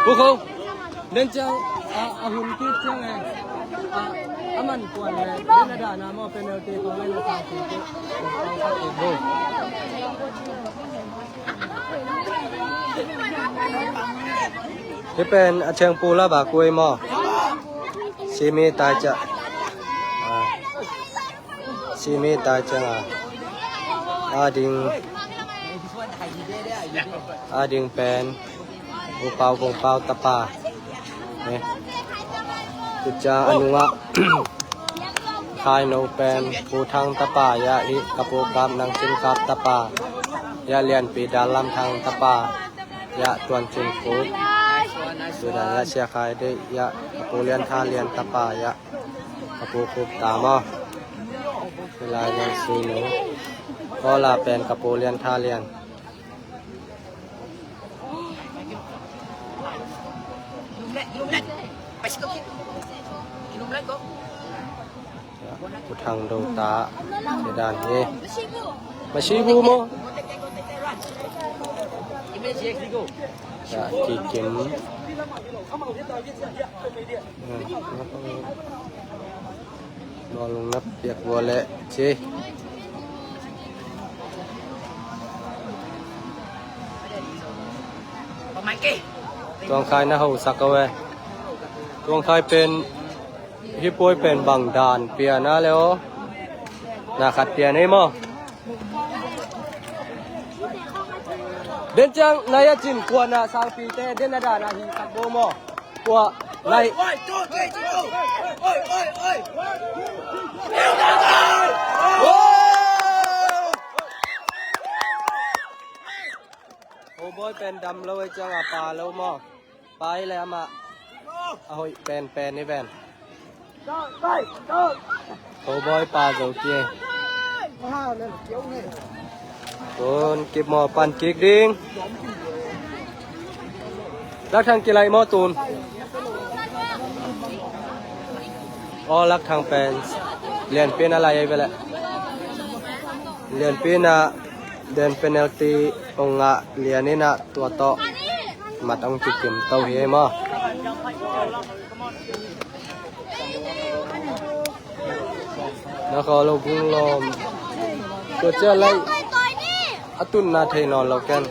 Pu Kho, den ciang a, a hun kik ciang e, a, a man kuan le den a dahna maw, penalty khawng le na sa kik kik. Hih pen a cheng pu la ba kuai maw? Simi tai ciah. Simi tai ciang a, a ding, a ding pen U Pau Kung Pau tapa. Tua ciang a nungah Khaino pen Pu Thang tapa, ya hi ka pu Kap Nang Cin Kap tapa, ya Lianpi Dal Lam Thang tapa, ya Tuan Cin Khup. Tua dan ya Sia Khai Deih, ya ka pu Lian Tha Lian tapa, ya ka pu Khup ta maw? Hilai nang sui nu. Aw la pen ka pu Lian Tha Lian. Pu Thang Do ta. Sia dan hi. Masibu maw? Ya, kikim. Bawlung na piak vua leh ci. Tuang Khai na hosak a ve. Tuang Khai pen hih puai pen bang dan pian a le aw. Na khat pian ei maw? Den ciang nai a cin kuan a sangpite den a dan a hi khat bo maw? Kua nai. Ho bawi pen dam lo ei ciang a pa lo maw? Pai le amah a hoih penpen i ven. Cowboy pa zo kei. Tun kip maw, pan kik ding. Lak Thang kilaih maw tun? Aw, Lak Thang pen Lianpi in a lai ei ve leh. Lianpi in a den penalty ong ngah lian in a tua tawh mat ong kikim to hi ei maw? Na khaw lo bung lawm. Tua ciah lai a tunna thei nawn lo ken.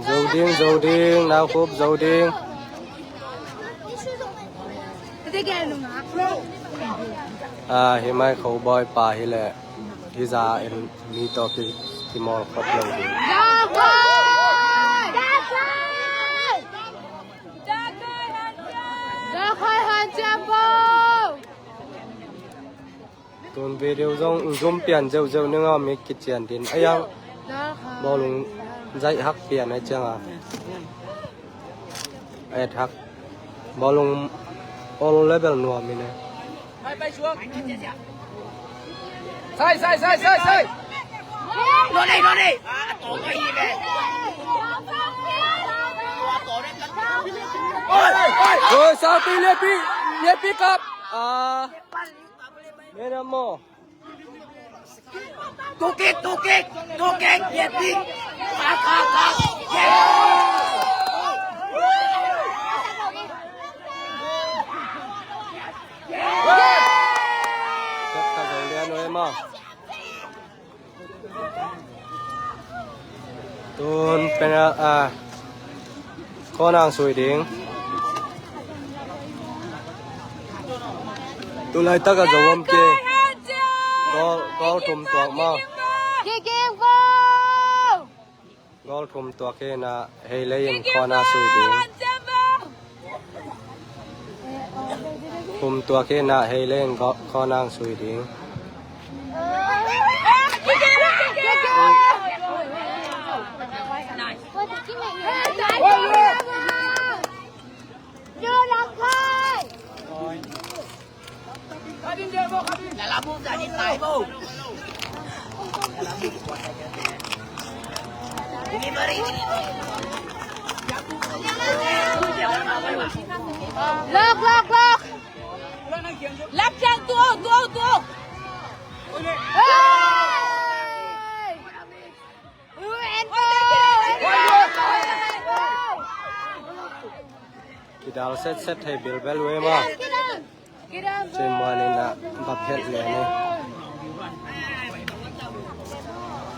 Zo ding, zo ding, nau khup zo ding. A, hi mai Cowboy pa hi leh. Hi za in mi tawh ki, kimawl khop lo ding. Tun video zong zoom pian zeuhzeuh ning a mi kician din. A yang bawlung zaih hak pian a ciang a. Ethak. Bawlung all level nuam ine. Sai, sai, sai, sai, sai. Lo nei, lo nei. Oi, oi. Oi, Saupi, lianpi, lianpi kap. Ah. Mena mo. Tukik, tukik, tukik, yepi. Kak, kak, kak. Kak, kak, kak. Tun penal, ah, corner sui ding. Tu laitak a zo om kei. Goal, goal thum tuak maw. Kicking ball. Goal thum tuak kei na Heilei in corner sui ding. Thum tuak kei na Heilei in corner sui ding. Lok, lok, lok. Lak kiang, tu, tu, tu. Hey! Kidal setset thei bilbel uh e maw. Cin muan in a bap het lian e.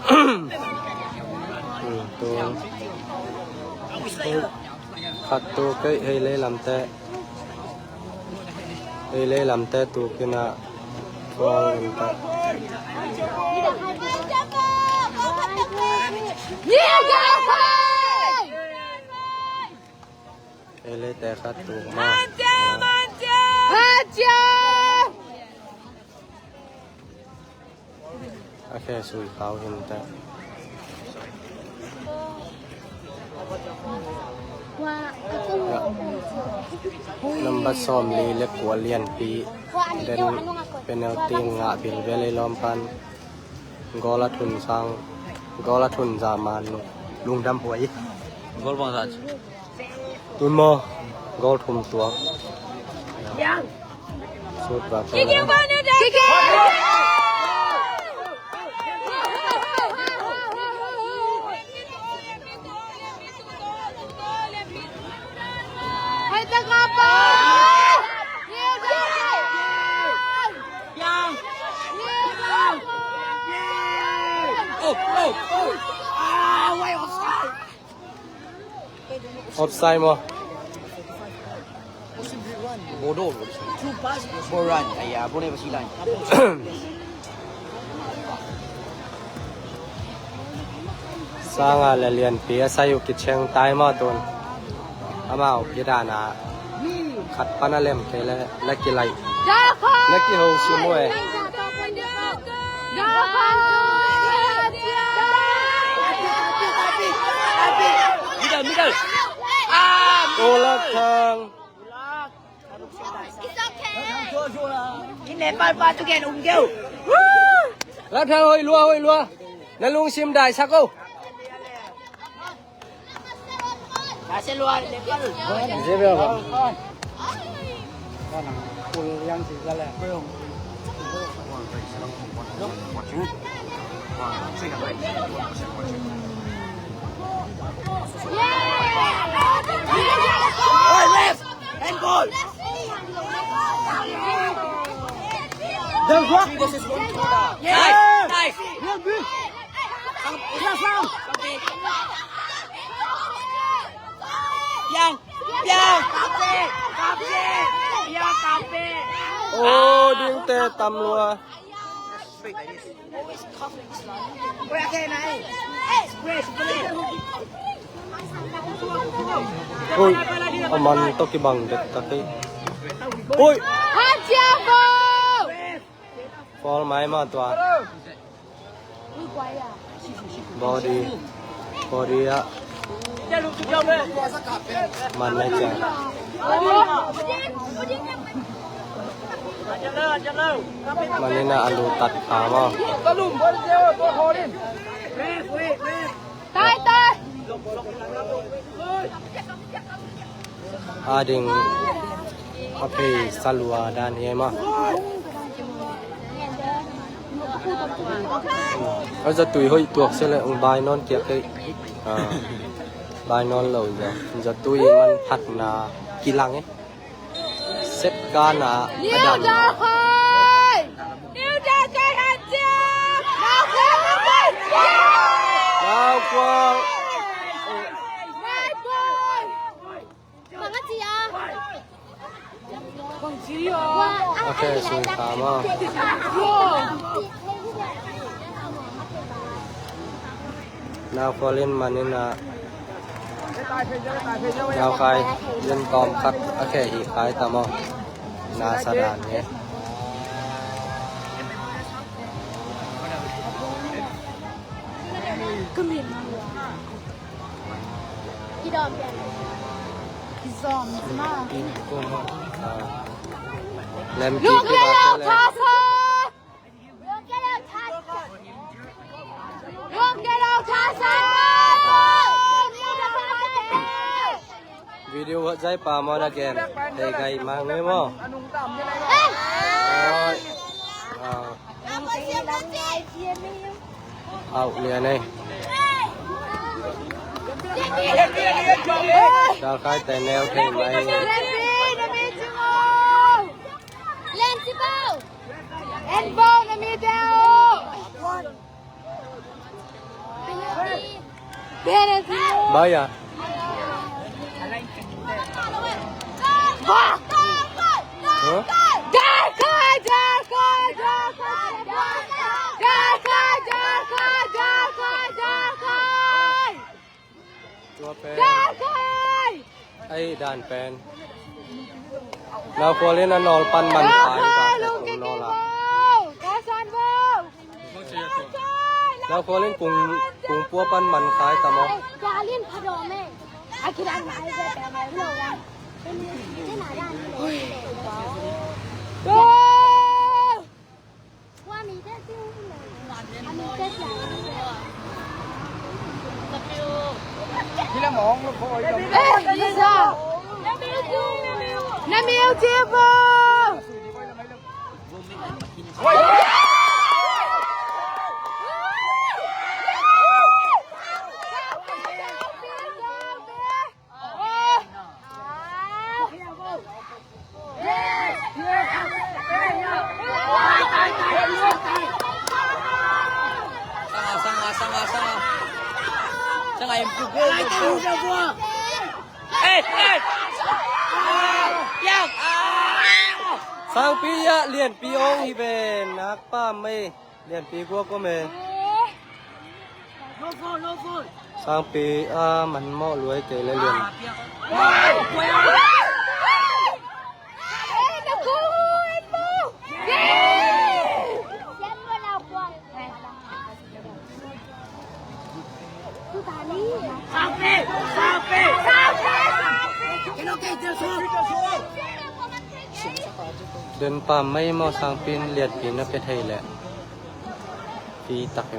Hmm, tu. Khat tu kei Heilei lamte. Heilei lamte tu kina. Tuang in ta. Heilei te khat tu ma. A khe sui khau hin ta. Nambat sawm li le kua lianpi den penalty ngah bilbel ei lawm pan. Goal a thun sang, goal a thun za man lungdam huai. Goal bang za. Tun maw, goal thum tuak. Sut va. Offside maw? Bodoh. Boran. Aya, bodoh basilan. Sanga le lianpi a sai uh kicheng tai maw tun. Amau kidana khat pan a lem kei le na kilai. Na kiho sim uh e. Middle, middle. Ah, Lak Thang. Lak Thang hoih lua, hoih lua. Na lungsim daisak o. Oi, ref! Handball! Nice! Nice! Yang! Yang! Kape! Kape! Yang kape! Oh, ding te tam lua. Oi, a man tawh kibang det ta kei. Oi! Foul mai mah tua. Body. Body ah. Man na ciang. Man in a lu tat kha maw. Tai, tai. A ding a phei salua dan hi maw. A zatui hoih tuak se le ung bai nawn kiak kei. A, bai nawn lo za. Zatui man phatna kilang e. Set kana a dam. New Dalkhoi! New Dalkhoi Hantiam! Dalkhoi Hantiam! Dalkhoi! Dalkhoi! Bang a ci a? Bang ci a? A khe sung ta maw. Nau khualin man in a, nau khai len tawm khat a khe hi khai ta maw. Na sa dan nge. Kidawm pian. Kizawm zina. Lem kik. Luk le lo tha sa. Luk le lo tha sa. Video wat zai pa maw na gen. Hei gai mang nge maw. Oi. Ah. Au lian ei. Dal khai te neu thei mai. Len si pau. En pau na mi deu. Penalty. Baya. Huh? Tua pen. Ai, dan pen. Nau khualin a nawl pan man khai ta, kung nawl a. Nau khualin kung, kung pua pan man khai ta maw. Sanga, sanga, sanga, sanga. Sanga, em, tu, go, go, go. Eh, eh. Sangpi ah, Lianpi ong hi ve, nak pa mai. Lianpi guak om e. Sangpi a man mawh luai kei le lian. Den pa mai maw, Sangpi in Lianpi na pia thei leh. Pi tak hi.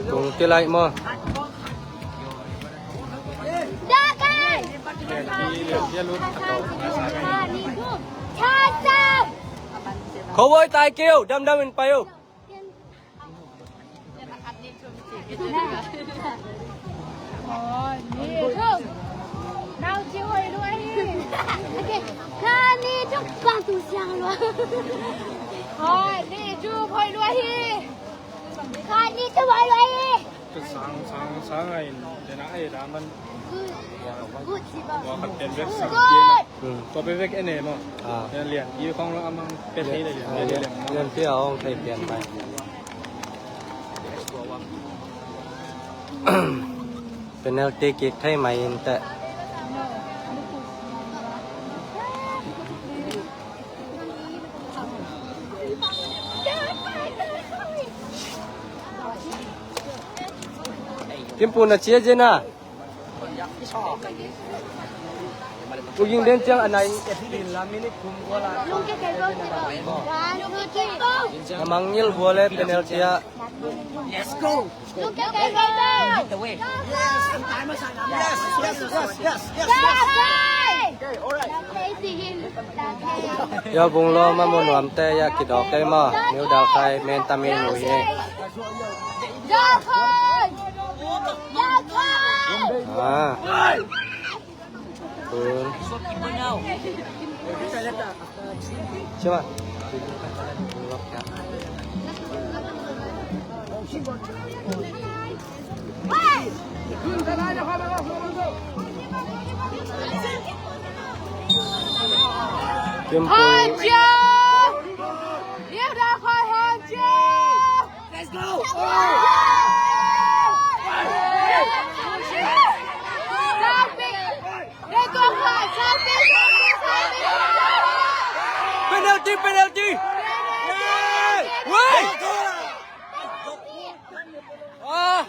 Tung tilai maw. Khawoi tai keu, damdam in pai uh. Nau ci hoih lua hi. Okay. Kha ni cu kang tu siang lua. Hoih ni cu hoih lua hi. Kha ni cu hoih lua hi. Sang, sang, sang ai, tena ai dah man. Good. Good, si ba. Tua khat pen bek sang. Good. Hmm. Tua pen bek ene mo. Ah. Tena lian i khong lo amang pen thei le lian. Ah, lian, lian. Lian pi a ong thei pian pai. Penalty kick thei mai in teh. Kimpu na cia cia na. Uging den ciang a nai in et din la minute kum gol a. A mangngilh gol e penalty ah. Let's go. Yes, yes, yes, yes, yes, yes. Okay, all right. Ya bung lo ma mo nuam te ya kidok kei ma. Niu dal khai men tamin ui e. Ah. Kun. Siapa? Kim Pu. Hancio! Liu da koi Hancio! Let's go! Penalty, penalty! Woi! Ah!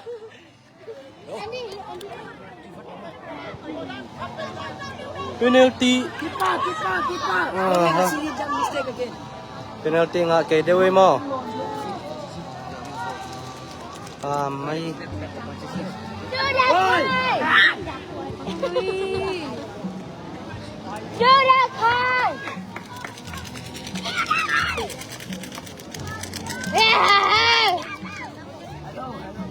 Penalty. Kipa, kipa, kipa. Aha. Penalty ngah kei deuh ei maw? Ah, mai.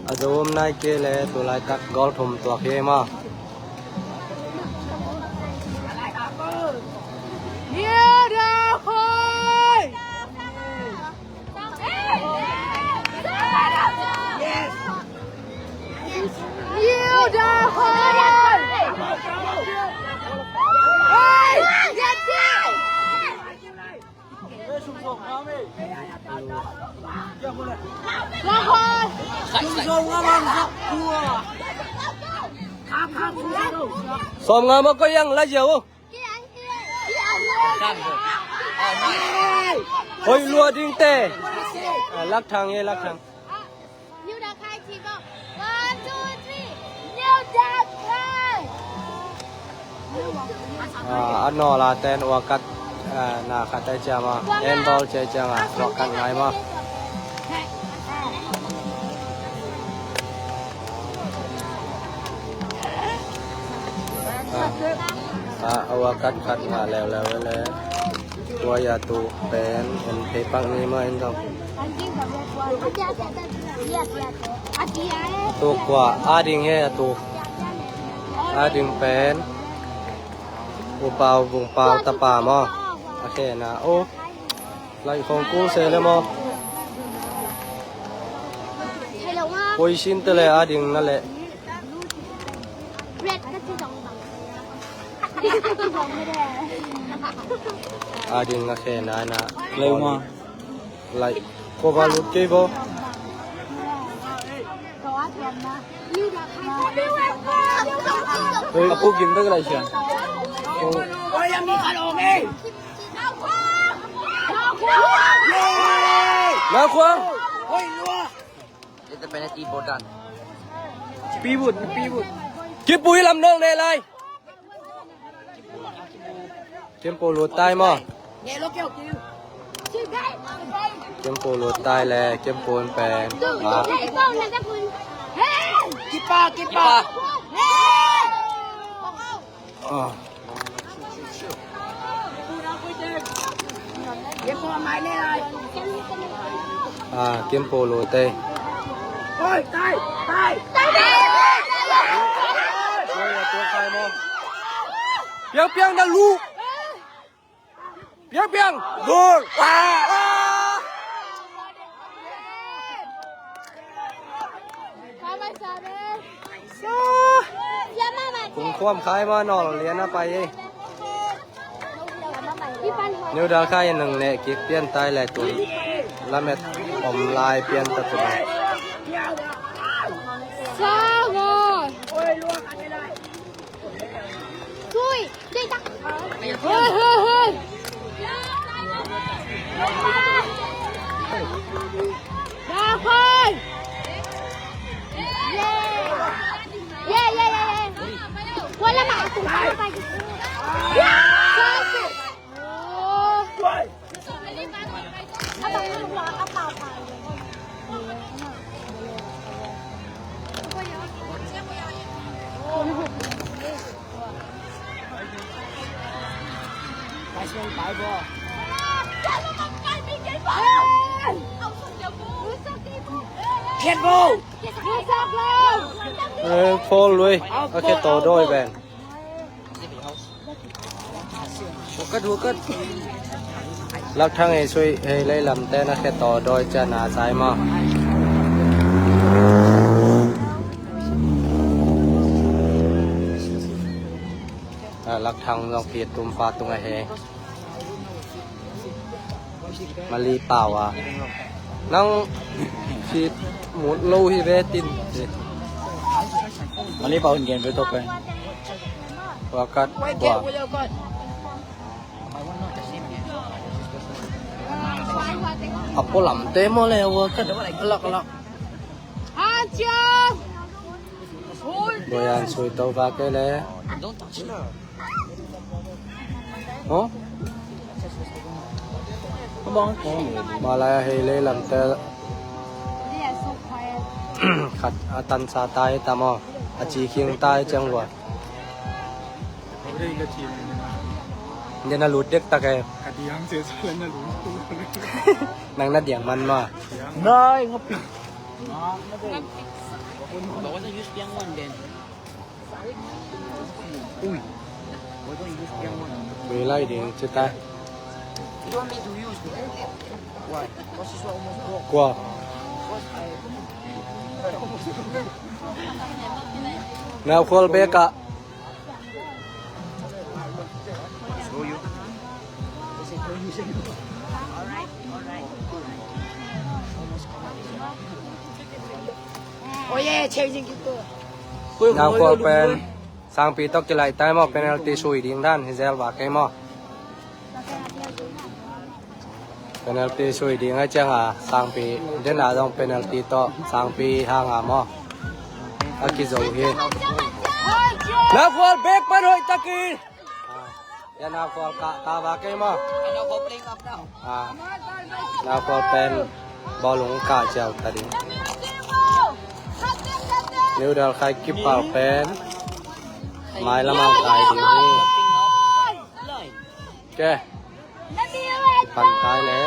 A zo om nai kei le tu laitak goal thum tuak hi ei maw? Sawmnga ma koih ang, la ziau. Hoih lua ding te. Ah, lak thang e, lak thang. One, two, three. Ah, a nawl a ten uakat, ah, na khat ai ciam a. Handball ci ai ciam a uakat ngai maw? Ah, ah, uakat khat ngah leuleu le. Tua ya tu pen en thei pak ni maw en zong. Tu kua a ding he a tu. A ding pen. U Pau, Vung Pau tapa maw? A khena o. Lai khong kul se le maw? Position te le a ding na le. A ding a khena na. Lai uma. Lai. Ko ba lut kei bo. Hei. A pu gim bek lai sian. Na khuang. It's a penalty for Dan. Pivot, pivot. Kipui lam nong ne lai. Kempo lut tai maw? Kempo lut tai le, Kempo pen. Ah. Kipa, kipa. Ah. Ah, Kempo lut tai. Oi, tai, tai. Oi, a tua kai maw? Piang, piang, na lu. Piang, piang. Gol. Ah! Kung khuam khai ma nawl lian a pai ei. New Dalkhai in nang neh kik pian tai le tun lamet om lai pian ta tun. Sa gol. Tui, tui tak. Hoi, hoi, hoi. Ra khoi. Ye, ye, ye, ye. Wala ma. Oh. Eh, foul lui. Ok, to doi ben. Lak Thang ei sui hei lei lamte na khe to doi cia na sai maw. Ah, Lak Thang zong pi tum pa tung a hei. Mali pau a. Nang fit mut lo hi ve tin. Mali pau in gen ve to pen. Wakat wa. A pualamte maw le wakat. Alak, alak. Boyan sui to va ke le. Hong? Malaya hei lei lamte khat a tansa tai tamo a cikhing tai ciang lua. Nde na lut dek tak e. Nang na diang man ma. Nai ngapi. Ui. Ui lai ding cita. Kua. Nau khual bek ah. Nau khual pen. Sangpi tawh kilaih tai maw, penalty sui ding dan hi zel va kei maw. Penalty sui ding ai cianga Sangpi dena zong penalty tawh Sangpi hanga maw. A kizo hi. Nau khual bek pan hoih takin. Yan a khual kah ta va kei maw. Ah, na khual pen bawlung kah ciau ta ding. New Dalkhai kipal pen mailam ang kai ding hi. Ke. Pan kai le.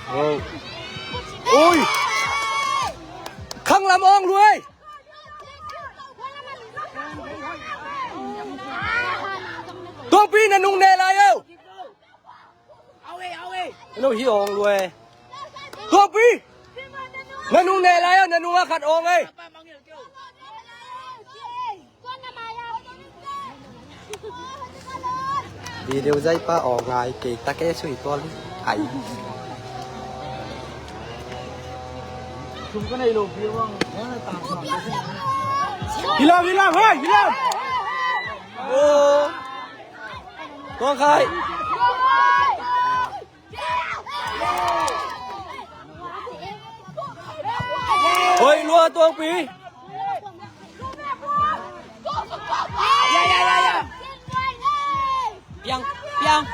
Oh. Ui. Khang lam ong lui. Tuangpi na nung ne lai yo. Anu hi ong lui. Tuangpi. Na nung ne lai yo, na nung a khat ong ei. Video zai pa aw ngai kei ta ke sui tual ai. Hilam, hilam, hoi, hilam. Oh. Tuang khai. Hoi lua Tuangpi. Piang, piang.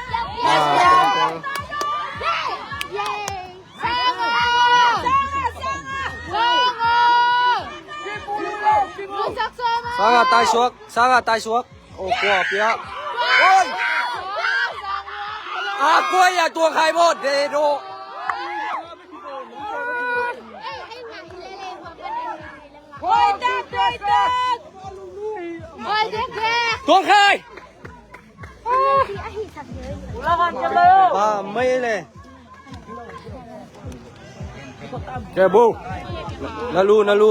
Sanga tai suak, sanga tai suak. Oh, kua pia. Oi. A kua ya Tuang khai maw, de do. Tuang khai. Ba mai le. Ke bu. Na lu, na lu.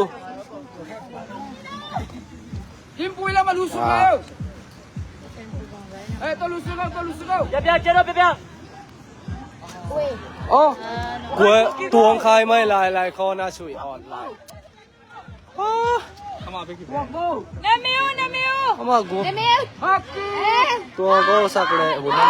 Himpui lam a lu suk leu. Eh, to lu suk leu, to lu suk leu. Bia, bia, bia, bia, bia. Oh. Kua tuang khai mai lai lai kho na sui on lai. Ah. Namiu, namiu. Ama gu. Namiu. Tua ko sak le bu na.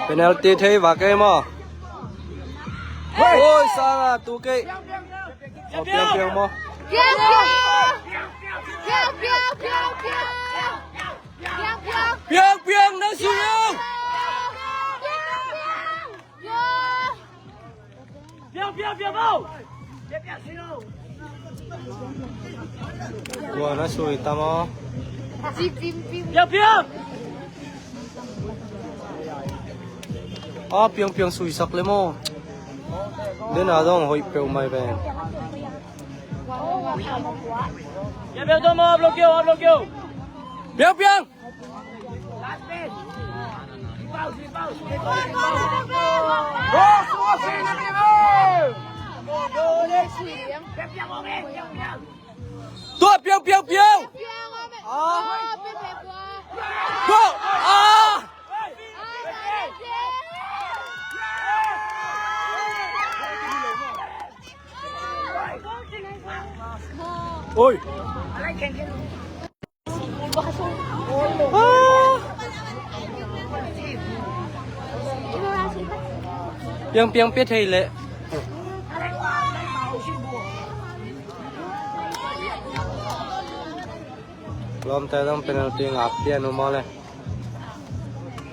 Penalty thei va kei maw? Oi, Sara, tu kei. Aw, piang, piang maw? Piang, piang! Piang, piang, piang, piang! Piang, piang! Piang, piang, na sui aw! Piang, piang, piang, piang, piang! Tua na sui ta maw? Piang, piang! Ah, piang, piang sui sak le maw? Den a dong hoih peuh mai ve. Piang, piang, dong maw, upload keu, upload keu. Piang, piang! Tua piau, piau, piau! Ah! Tua! Ah! Oi! Piang, piang pia thei leh. Lawmte zong penalty ngak pian uh maw le.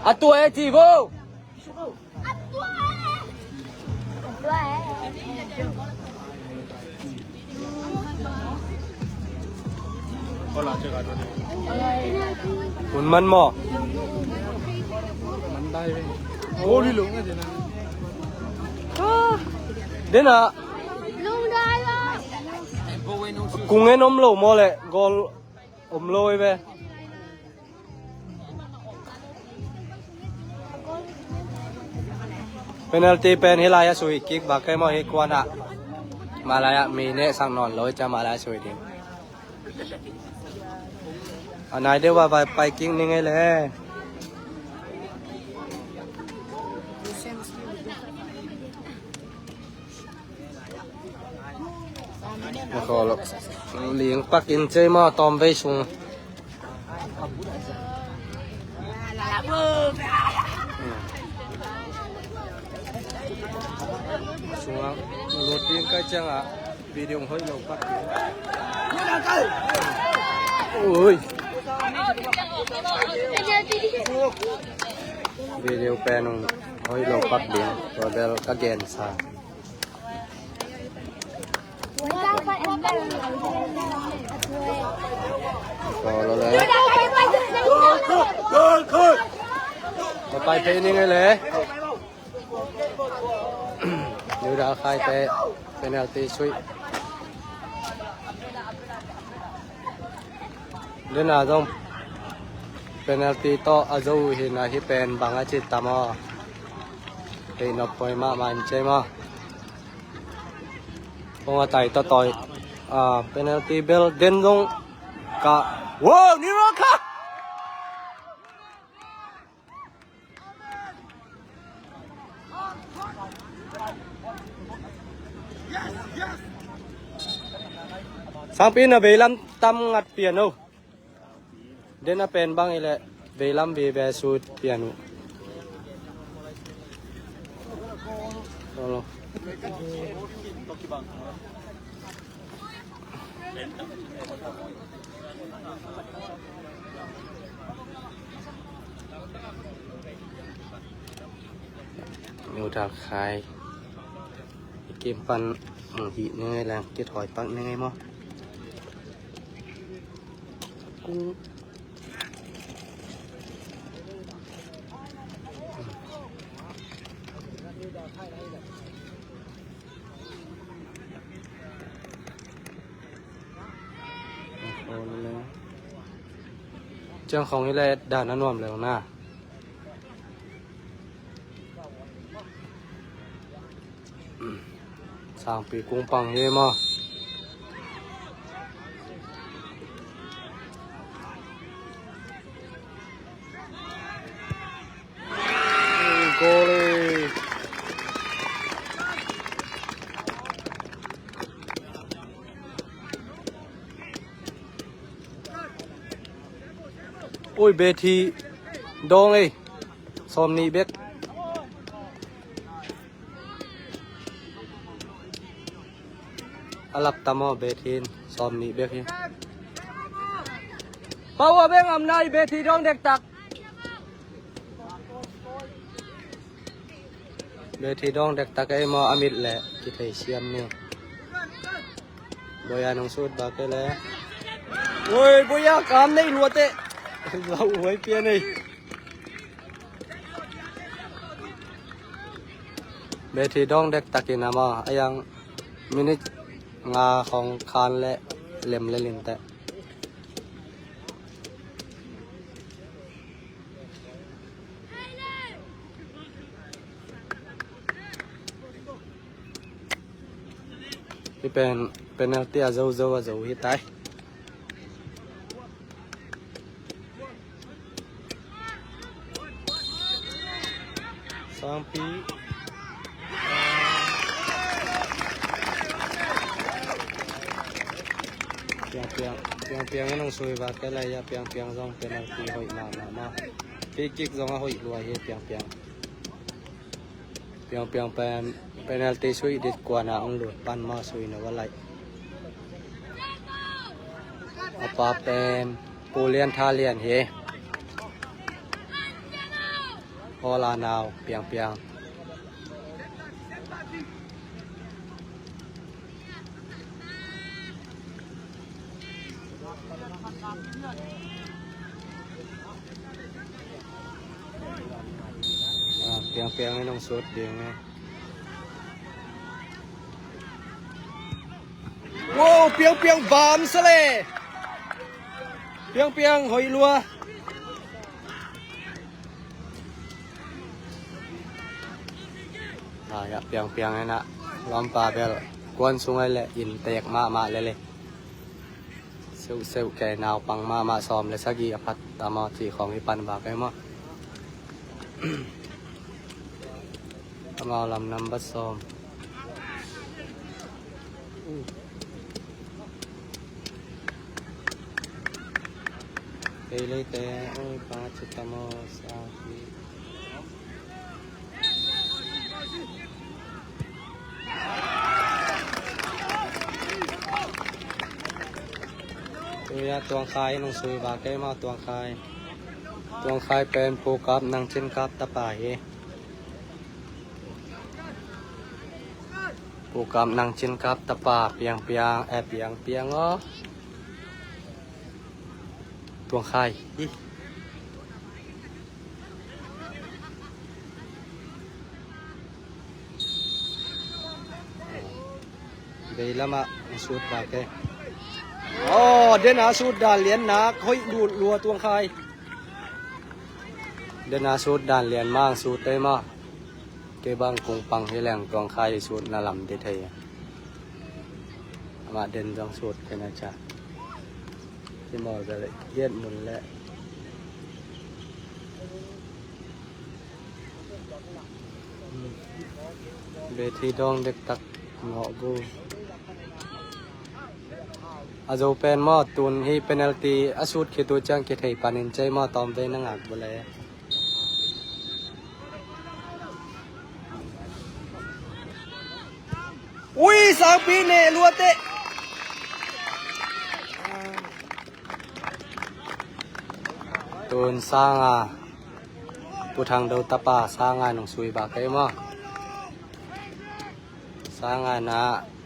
A tua e ci vo. Hun man maw? Dena kung en om lo maw le, goal om lo i ve. Penalty pen hi lai a sui kik ba kei maw hi kuan ah. Malai ah mi neh sak nawn lo i cia malai a sui ding. A nai deuh ah vai pai kik ning ei le. Ling pak in cei maw tawm vei sung. Sungah lut ding kai ciangah video hoih lo pak ding. Ui. Video pen hoih lo pak ding. Tua bel ka gensa. Pai phei ning ei le. New Dal Khai te penalty sui. Dena zong penalty tawh a zo uh hi na hi pen bang a ci tam aw. Hei nop poi mahmah in cei maw. Kong a tai tawh tawi. Ah, penalty bel den zong Ka. Wow, Niro ka. Sangpi na veilam tam ngat pian o. Den a pen bang i le veilam vive sut pian uh. Olo. Niu thak khai. Kim pan, mm, hih ne ngai lang, kithoi pak ne ngai maw. Kung. Ciang khong hi le dan a nuam leu na. Sangpi kung pang hi maw. Goal. Ui, Bethi dawng ei. Sawm nih bek. A lap tam aw, Bethi in sawm nih bek hi. Pau a beng am nai, Bethi dawng dektak. Bethi dawng dektak ei maw, a mit le kithei siam ni. Boya nong sut ba ke le. Oi, Boya kam nei lua te. Lau huai pia nei. Bethi dawng dektak in a maw, a yang minute nga khong khan le lem le lim te. Hih pen penalty a zo zo a zo hi tai. Sangpi. Piang piang, piang piang in hong sui va ke lai a, piang piang zong penalty hoih mahmah maw. Free kick zong a hoih lua hi piang piang. Piang piang pen penalty sui dit kuana hong lut pan maw sui na va lai. A pa pen Pu Lian Tha Lian hi. Hola nau piang piang. Ah, piang piang in hong sut ding eh. Wow, piang piang bam sa le. Piang piang hoih lua. Ah, ya, piang piang ena. Lawmpa bel kuan sung ai le in tek mahmah le le. Seu seu kei naupang mahmah sawm le sagih a phat ta maw ci khong i pan bak ai maw. Amau lam number sawm. Kei leite oi pa ci ta maw sa hi. Tuya Tuang Khai nong sui ba kei maw Tuang Khai. Tuang Khai pen Pu Kap Nang Cin Kap tapa hi. Pu Kap Nang Cin Kap tapa piang piang eh piang piang aw. Tuang Khai hi. Vei lamah a sut bak e. Aw, den a sut dan lian nak hoih lut lua Tuang Khai. Den a sut dan lian mang sut ei maw. Kei bang kung pang hi leng Tuang Khai sut na lam di thei. Amah den zong sut kei na ca. Kimawl bel giat mun leh. Bethei dawng dektak ngawh bu. A zo pen maw, tun hi penalty a sut khit uh ciang kithei panin cei maw, tawmvei na ngak bu le. Ui, Sangpi ne lua teh. Tun Sanga, Pu Thang Do tapa Sanga nung sui ba kei maw. Sanga na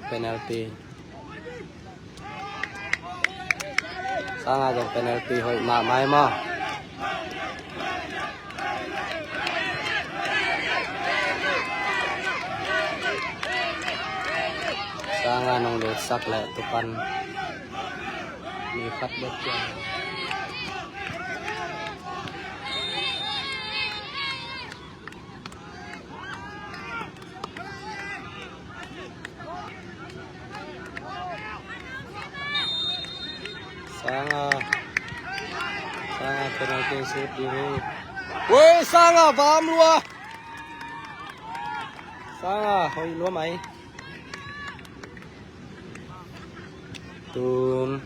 penalty. Sanga zong penalty hoih mahmah hi maw. Sanga nong lutsak leh tupan mi khat bek ciang. Sanga. Sanga penalty shoot ding hi. Woi, Sanga, vam lua. Sanga, hoih lua mai. Tun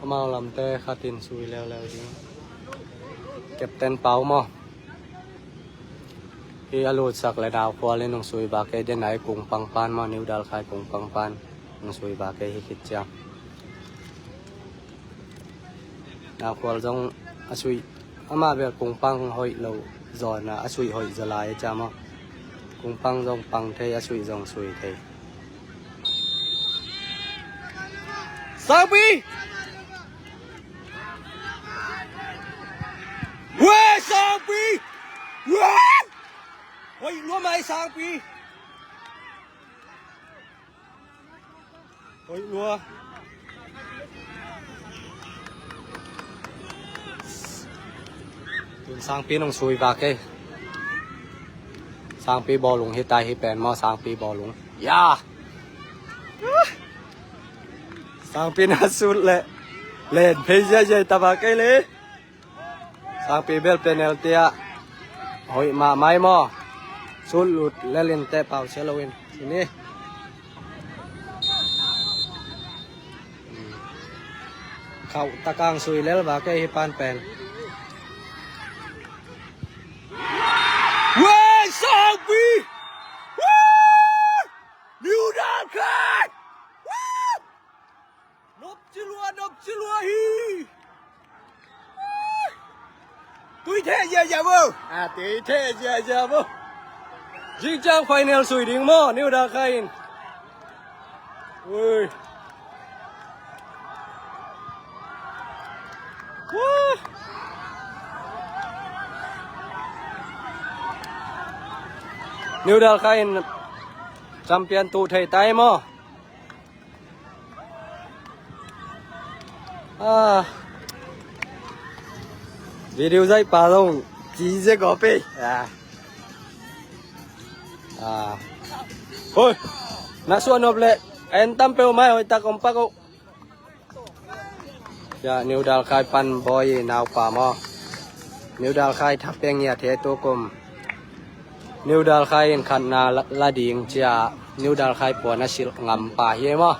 amau lamte khatin sui leuleu ding. Captain Pau maw. Hi a lutsak le Naukhual in hong sui ba kei den ai, Kungpang pan maw, New Dalkhai Kungpang pan hong sui ba kei hi khit ciang. Naukhual zong a sui, amah bel Kungpang hoih lo zawn a, a sui hoih zaw lai a ciam aw. Kungpang zong pang thei, a sui zong sui thei. Sangpi! Weh, Sangpi! Weh! Hoih lua mai, Sangpi! Hoih lua. Tun Sangpi nong sui ba kei. Sangpi bawlung hi tai hi pen maw, Sangpi bawlung. Ya! Sangpi na sut leh len phei ziazia ta ba kei le. Sangpi bel penalty ah hoih mahmah hi maw. Sut lut lel in teh pau sia lo in. Sini. Khauh takang sui lel ba kei hi pan pen. Weh, Sangpi! Weh! New Dalkhai! Weh! Nop ci lua, nop ci lua hi. Tui theh ziazia bo. A, tui theh ziazia bo. Zingciang final sui ding maw, New Dalkhai in. Ui. Woo. New Dalkhai in champion tu thei tai maw. Ah. Video zai pa zong ci zia gawp ei. Ah. Ah. Hoi. Na suan nop leh en tam peuh mai, hoih tak om pak uh. Ya, New Dalkhai pan bawi naupa maw. New Dalkhai thapeng ya the tu kum. New Dalkhai in khatna la, la ding cia New Dalkhai puan a silh ngam pa hi maw.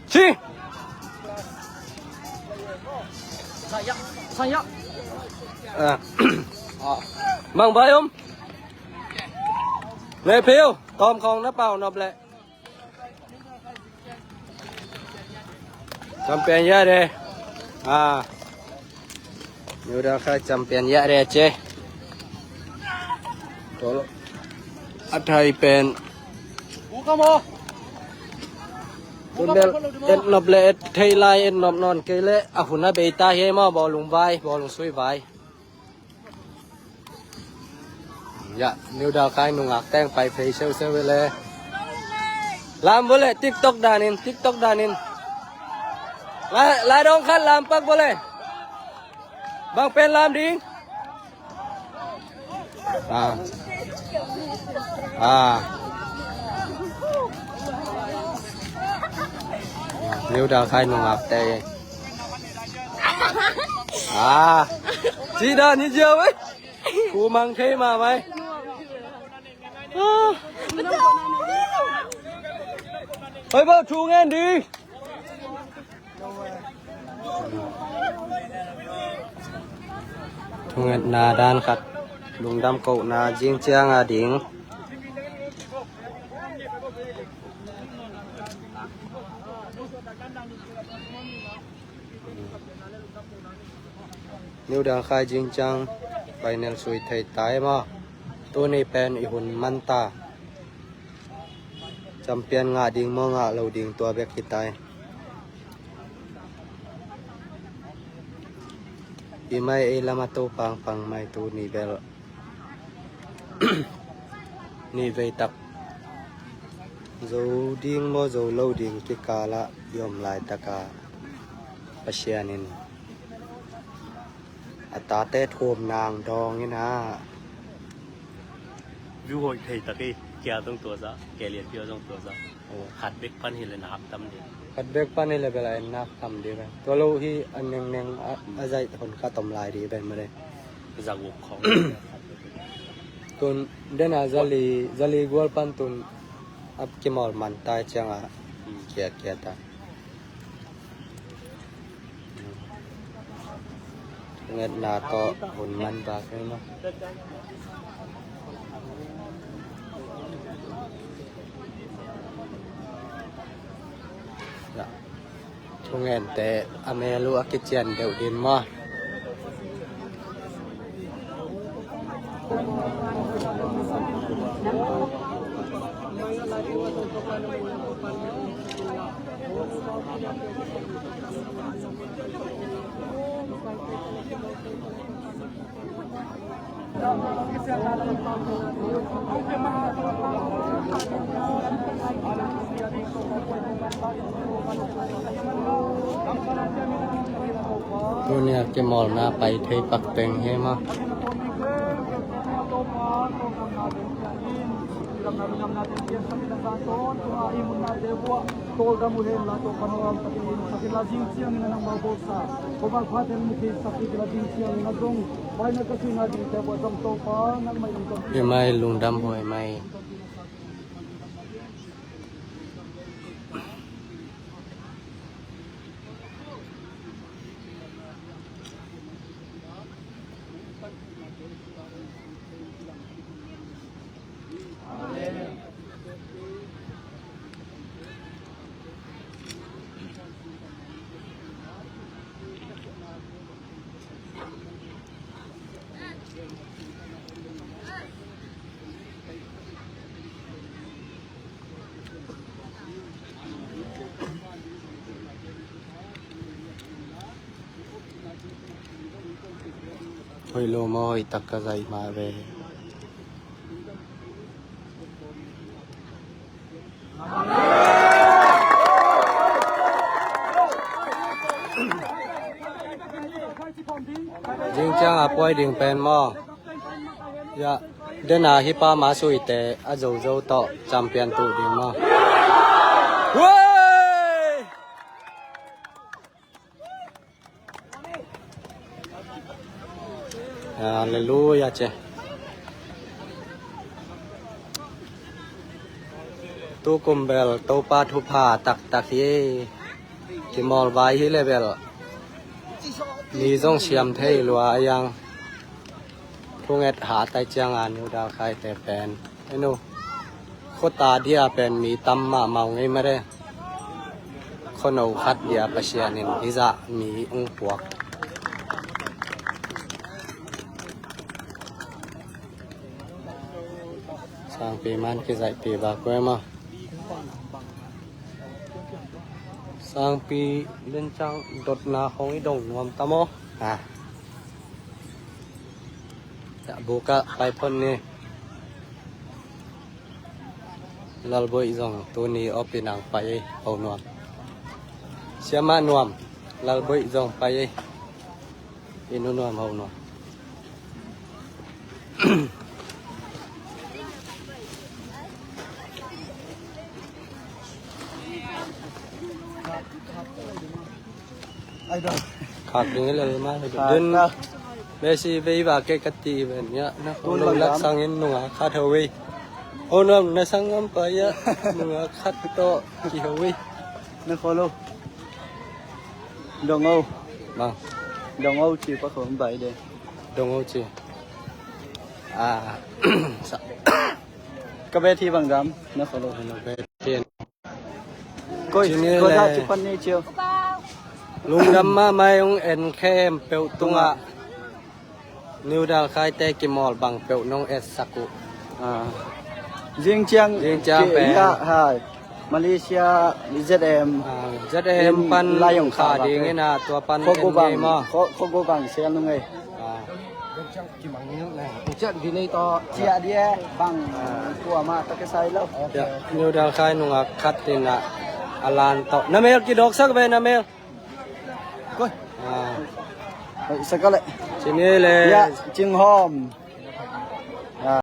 Si! Ah. Mang bai om. Leh pheu, tawm khawng na pau nop leh. Champion ya de. Ah. New Dalkhai champion ya de ce. Tol. A thai pen. Tun bel et nop le et thei lai, et nop nawn kei le a hun a bei ta hi maw, bawlung vai, bawlung sui vai. Ya, New Dalkhai nungak teng pai phei seu seu le. Lam vua le, TikTok danin, TikTok danin. La, la dong khat lam pak vua le. Bang pen lam ding. Ah. Ah. Niu Dal Khai nungak te. Ah. Ci dan hi ziau ei. Khu mang thei mahmah ei. Ah. Hoi bo, thu ngen ding. Thungetna dan khat, lungdam kohna zing ciang a ding. Niu Dal Khai zing ciang final sui thei ta ei maw. Tuni pen i hun man ta. Champion ngah ding maw, ngah lo ding, tua bek hi ta ei. I mai ei lam a to pangpang mai tu ni bel. Ni vei tak. Zo ding maw, zo lo ding kikal ah i om laitak a Pasian in a tate thum nang dawng in a. View hoih thei tak hi, kia zong tua za, kia lian pia zong tua za. Oh. Khat bek pan hi le nak tam ding. Khat bek pan hi le bel a en nak tam ding. Tua lo hi a nengneng a, a zaih hon khat om lai ding pen mah ding. Za guk khong. Tun den a zali, zali gual pan tun a kimawl man ta ei ciang a. Hmm. Kia, kia ta. Ngetna tawh hun man bak ei maw. Thungente a mel uh a kician deuh din maw. Tuni a kimawlna pai thei pak teng hi maw. Tawldam uh hen la, Topa nong lam takin, takin la zing ciangin a nangmah bawlsa, Topa phaten mu thei sak hi, la zing ciangin a zong, vaina ka suina dingte buat zong Topa nangmah in zong. Hi mai, lungdam huai mai. Hoih lo maw, hoih tak ka zaih mah ve. Zing ciang a puai ding pen maw. Ya, den a hi pa ma suite a zozo tawh champion tuh ding maw. Huai! Halleluia ci. Tukum bel Topa thupha taktak hi. Kimawl vai hi le bel mi zong siam thei lua a yang. Thunget ha tai ciang a Niu Dal Khai te pen. Enu. Khuata dia pen mi tam mahmah ngei mare. Khuano khat dia Pasian in hizah mi ung puak. Sangpi man kizaihpih bak kuai maw. Sangpi den ciang dotna khong i dong nuam ta maw. Ha. Bukah pai phon ni. Lalboih zong tuni open ang pai ei, ho nuam. Siamah nuam, Lalboih zong pai ei. I nu nuam, ho nuam. Pak ding i lel mah hi. Dun Messi vei va kei ka ti ven ya. Na kholo lak sangin nungak khat ho vei. Ho nuam na sang ngam pa ya. Nungak khat tawh ki ho vei. Na kholo. Dong o. Bang. Dong o ci pa khom bai de. Dong o ci. Ah. Sa. Ka bet hi bang dam. Na kholo. Na bet hi. Koi, koi da ci pan ni ciu. Lungdam mahmah ung en khem peuh tungah. New Dalkhai te kimawl bang peuh nong etsak uh. Zing ciang zing ciang pen hai Malaysia Z M Z M pan layong kha ding in a tua pan en ngei maw. Kho go bang sel nung ei. Ciah dia bang tua ma ta ke sai lo. New Dalkhai nungak khat in a lan tawh na mel kidawksak ve na mel. Koi. Sakale. Cini le. Ya, Cing Hom.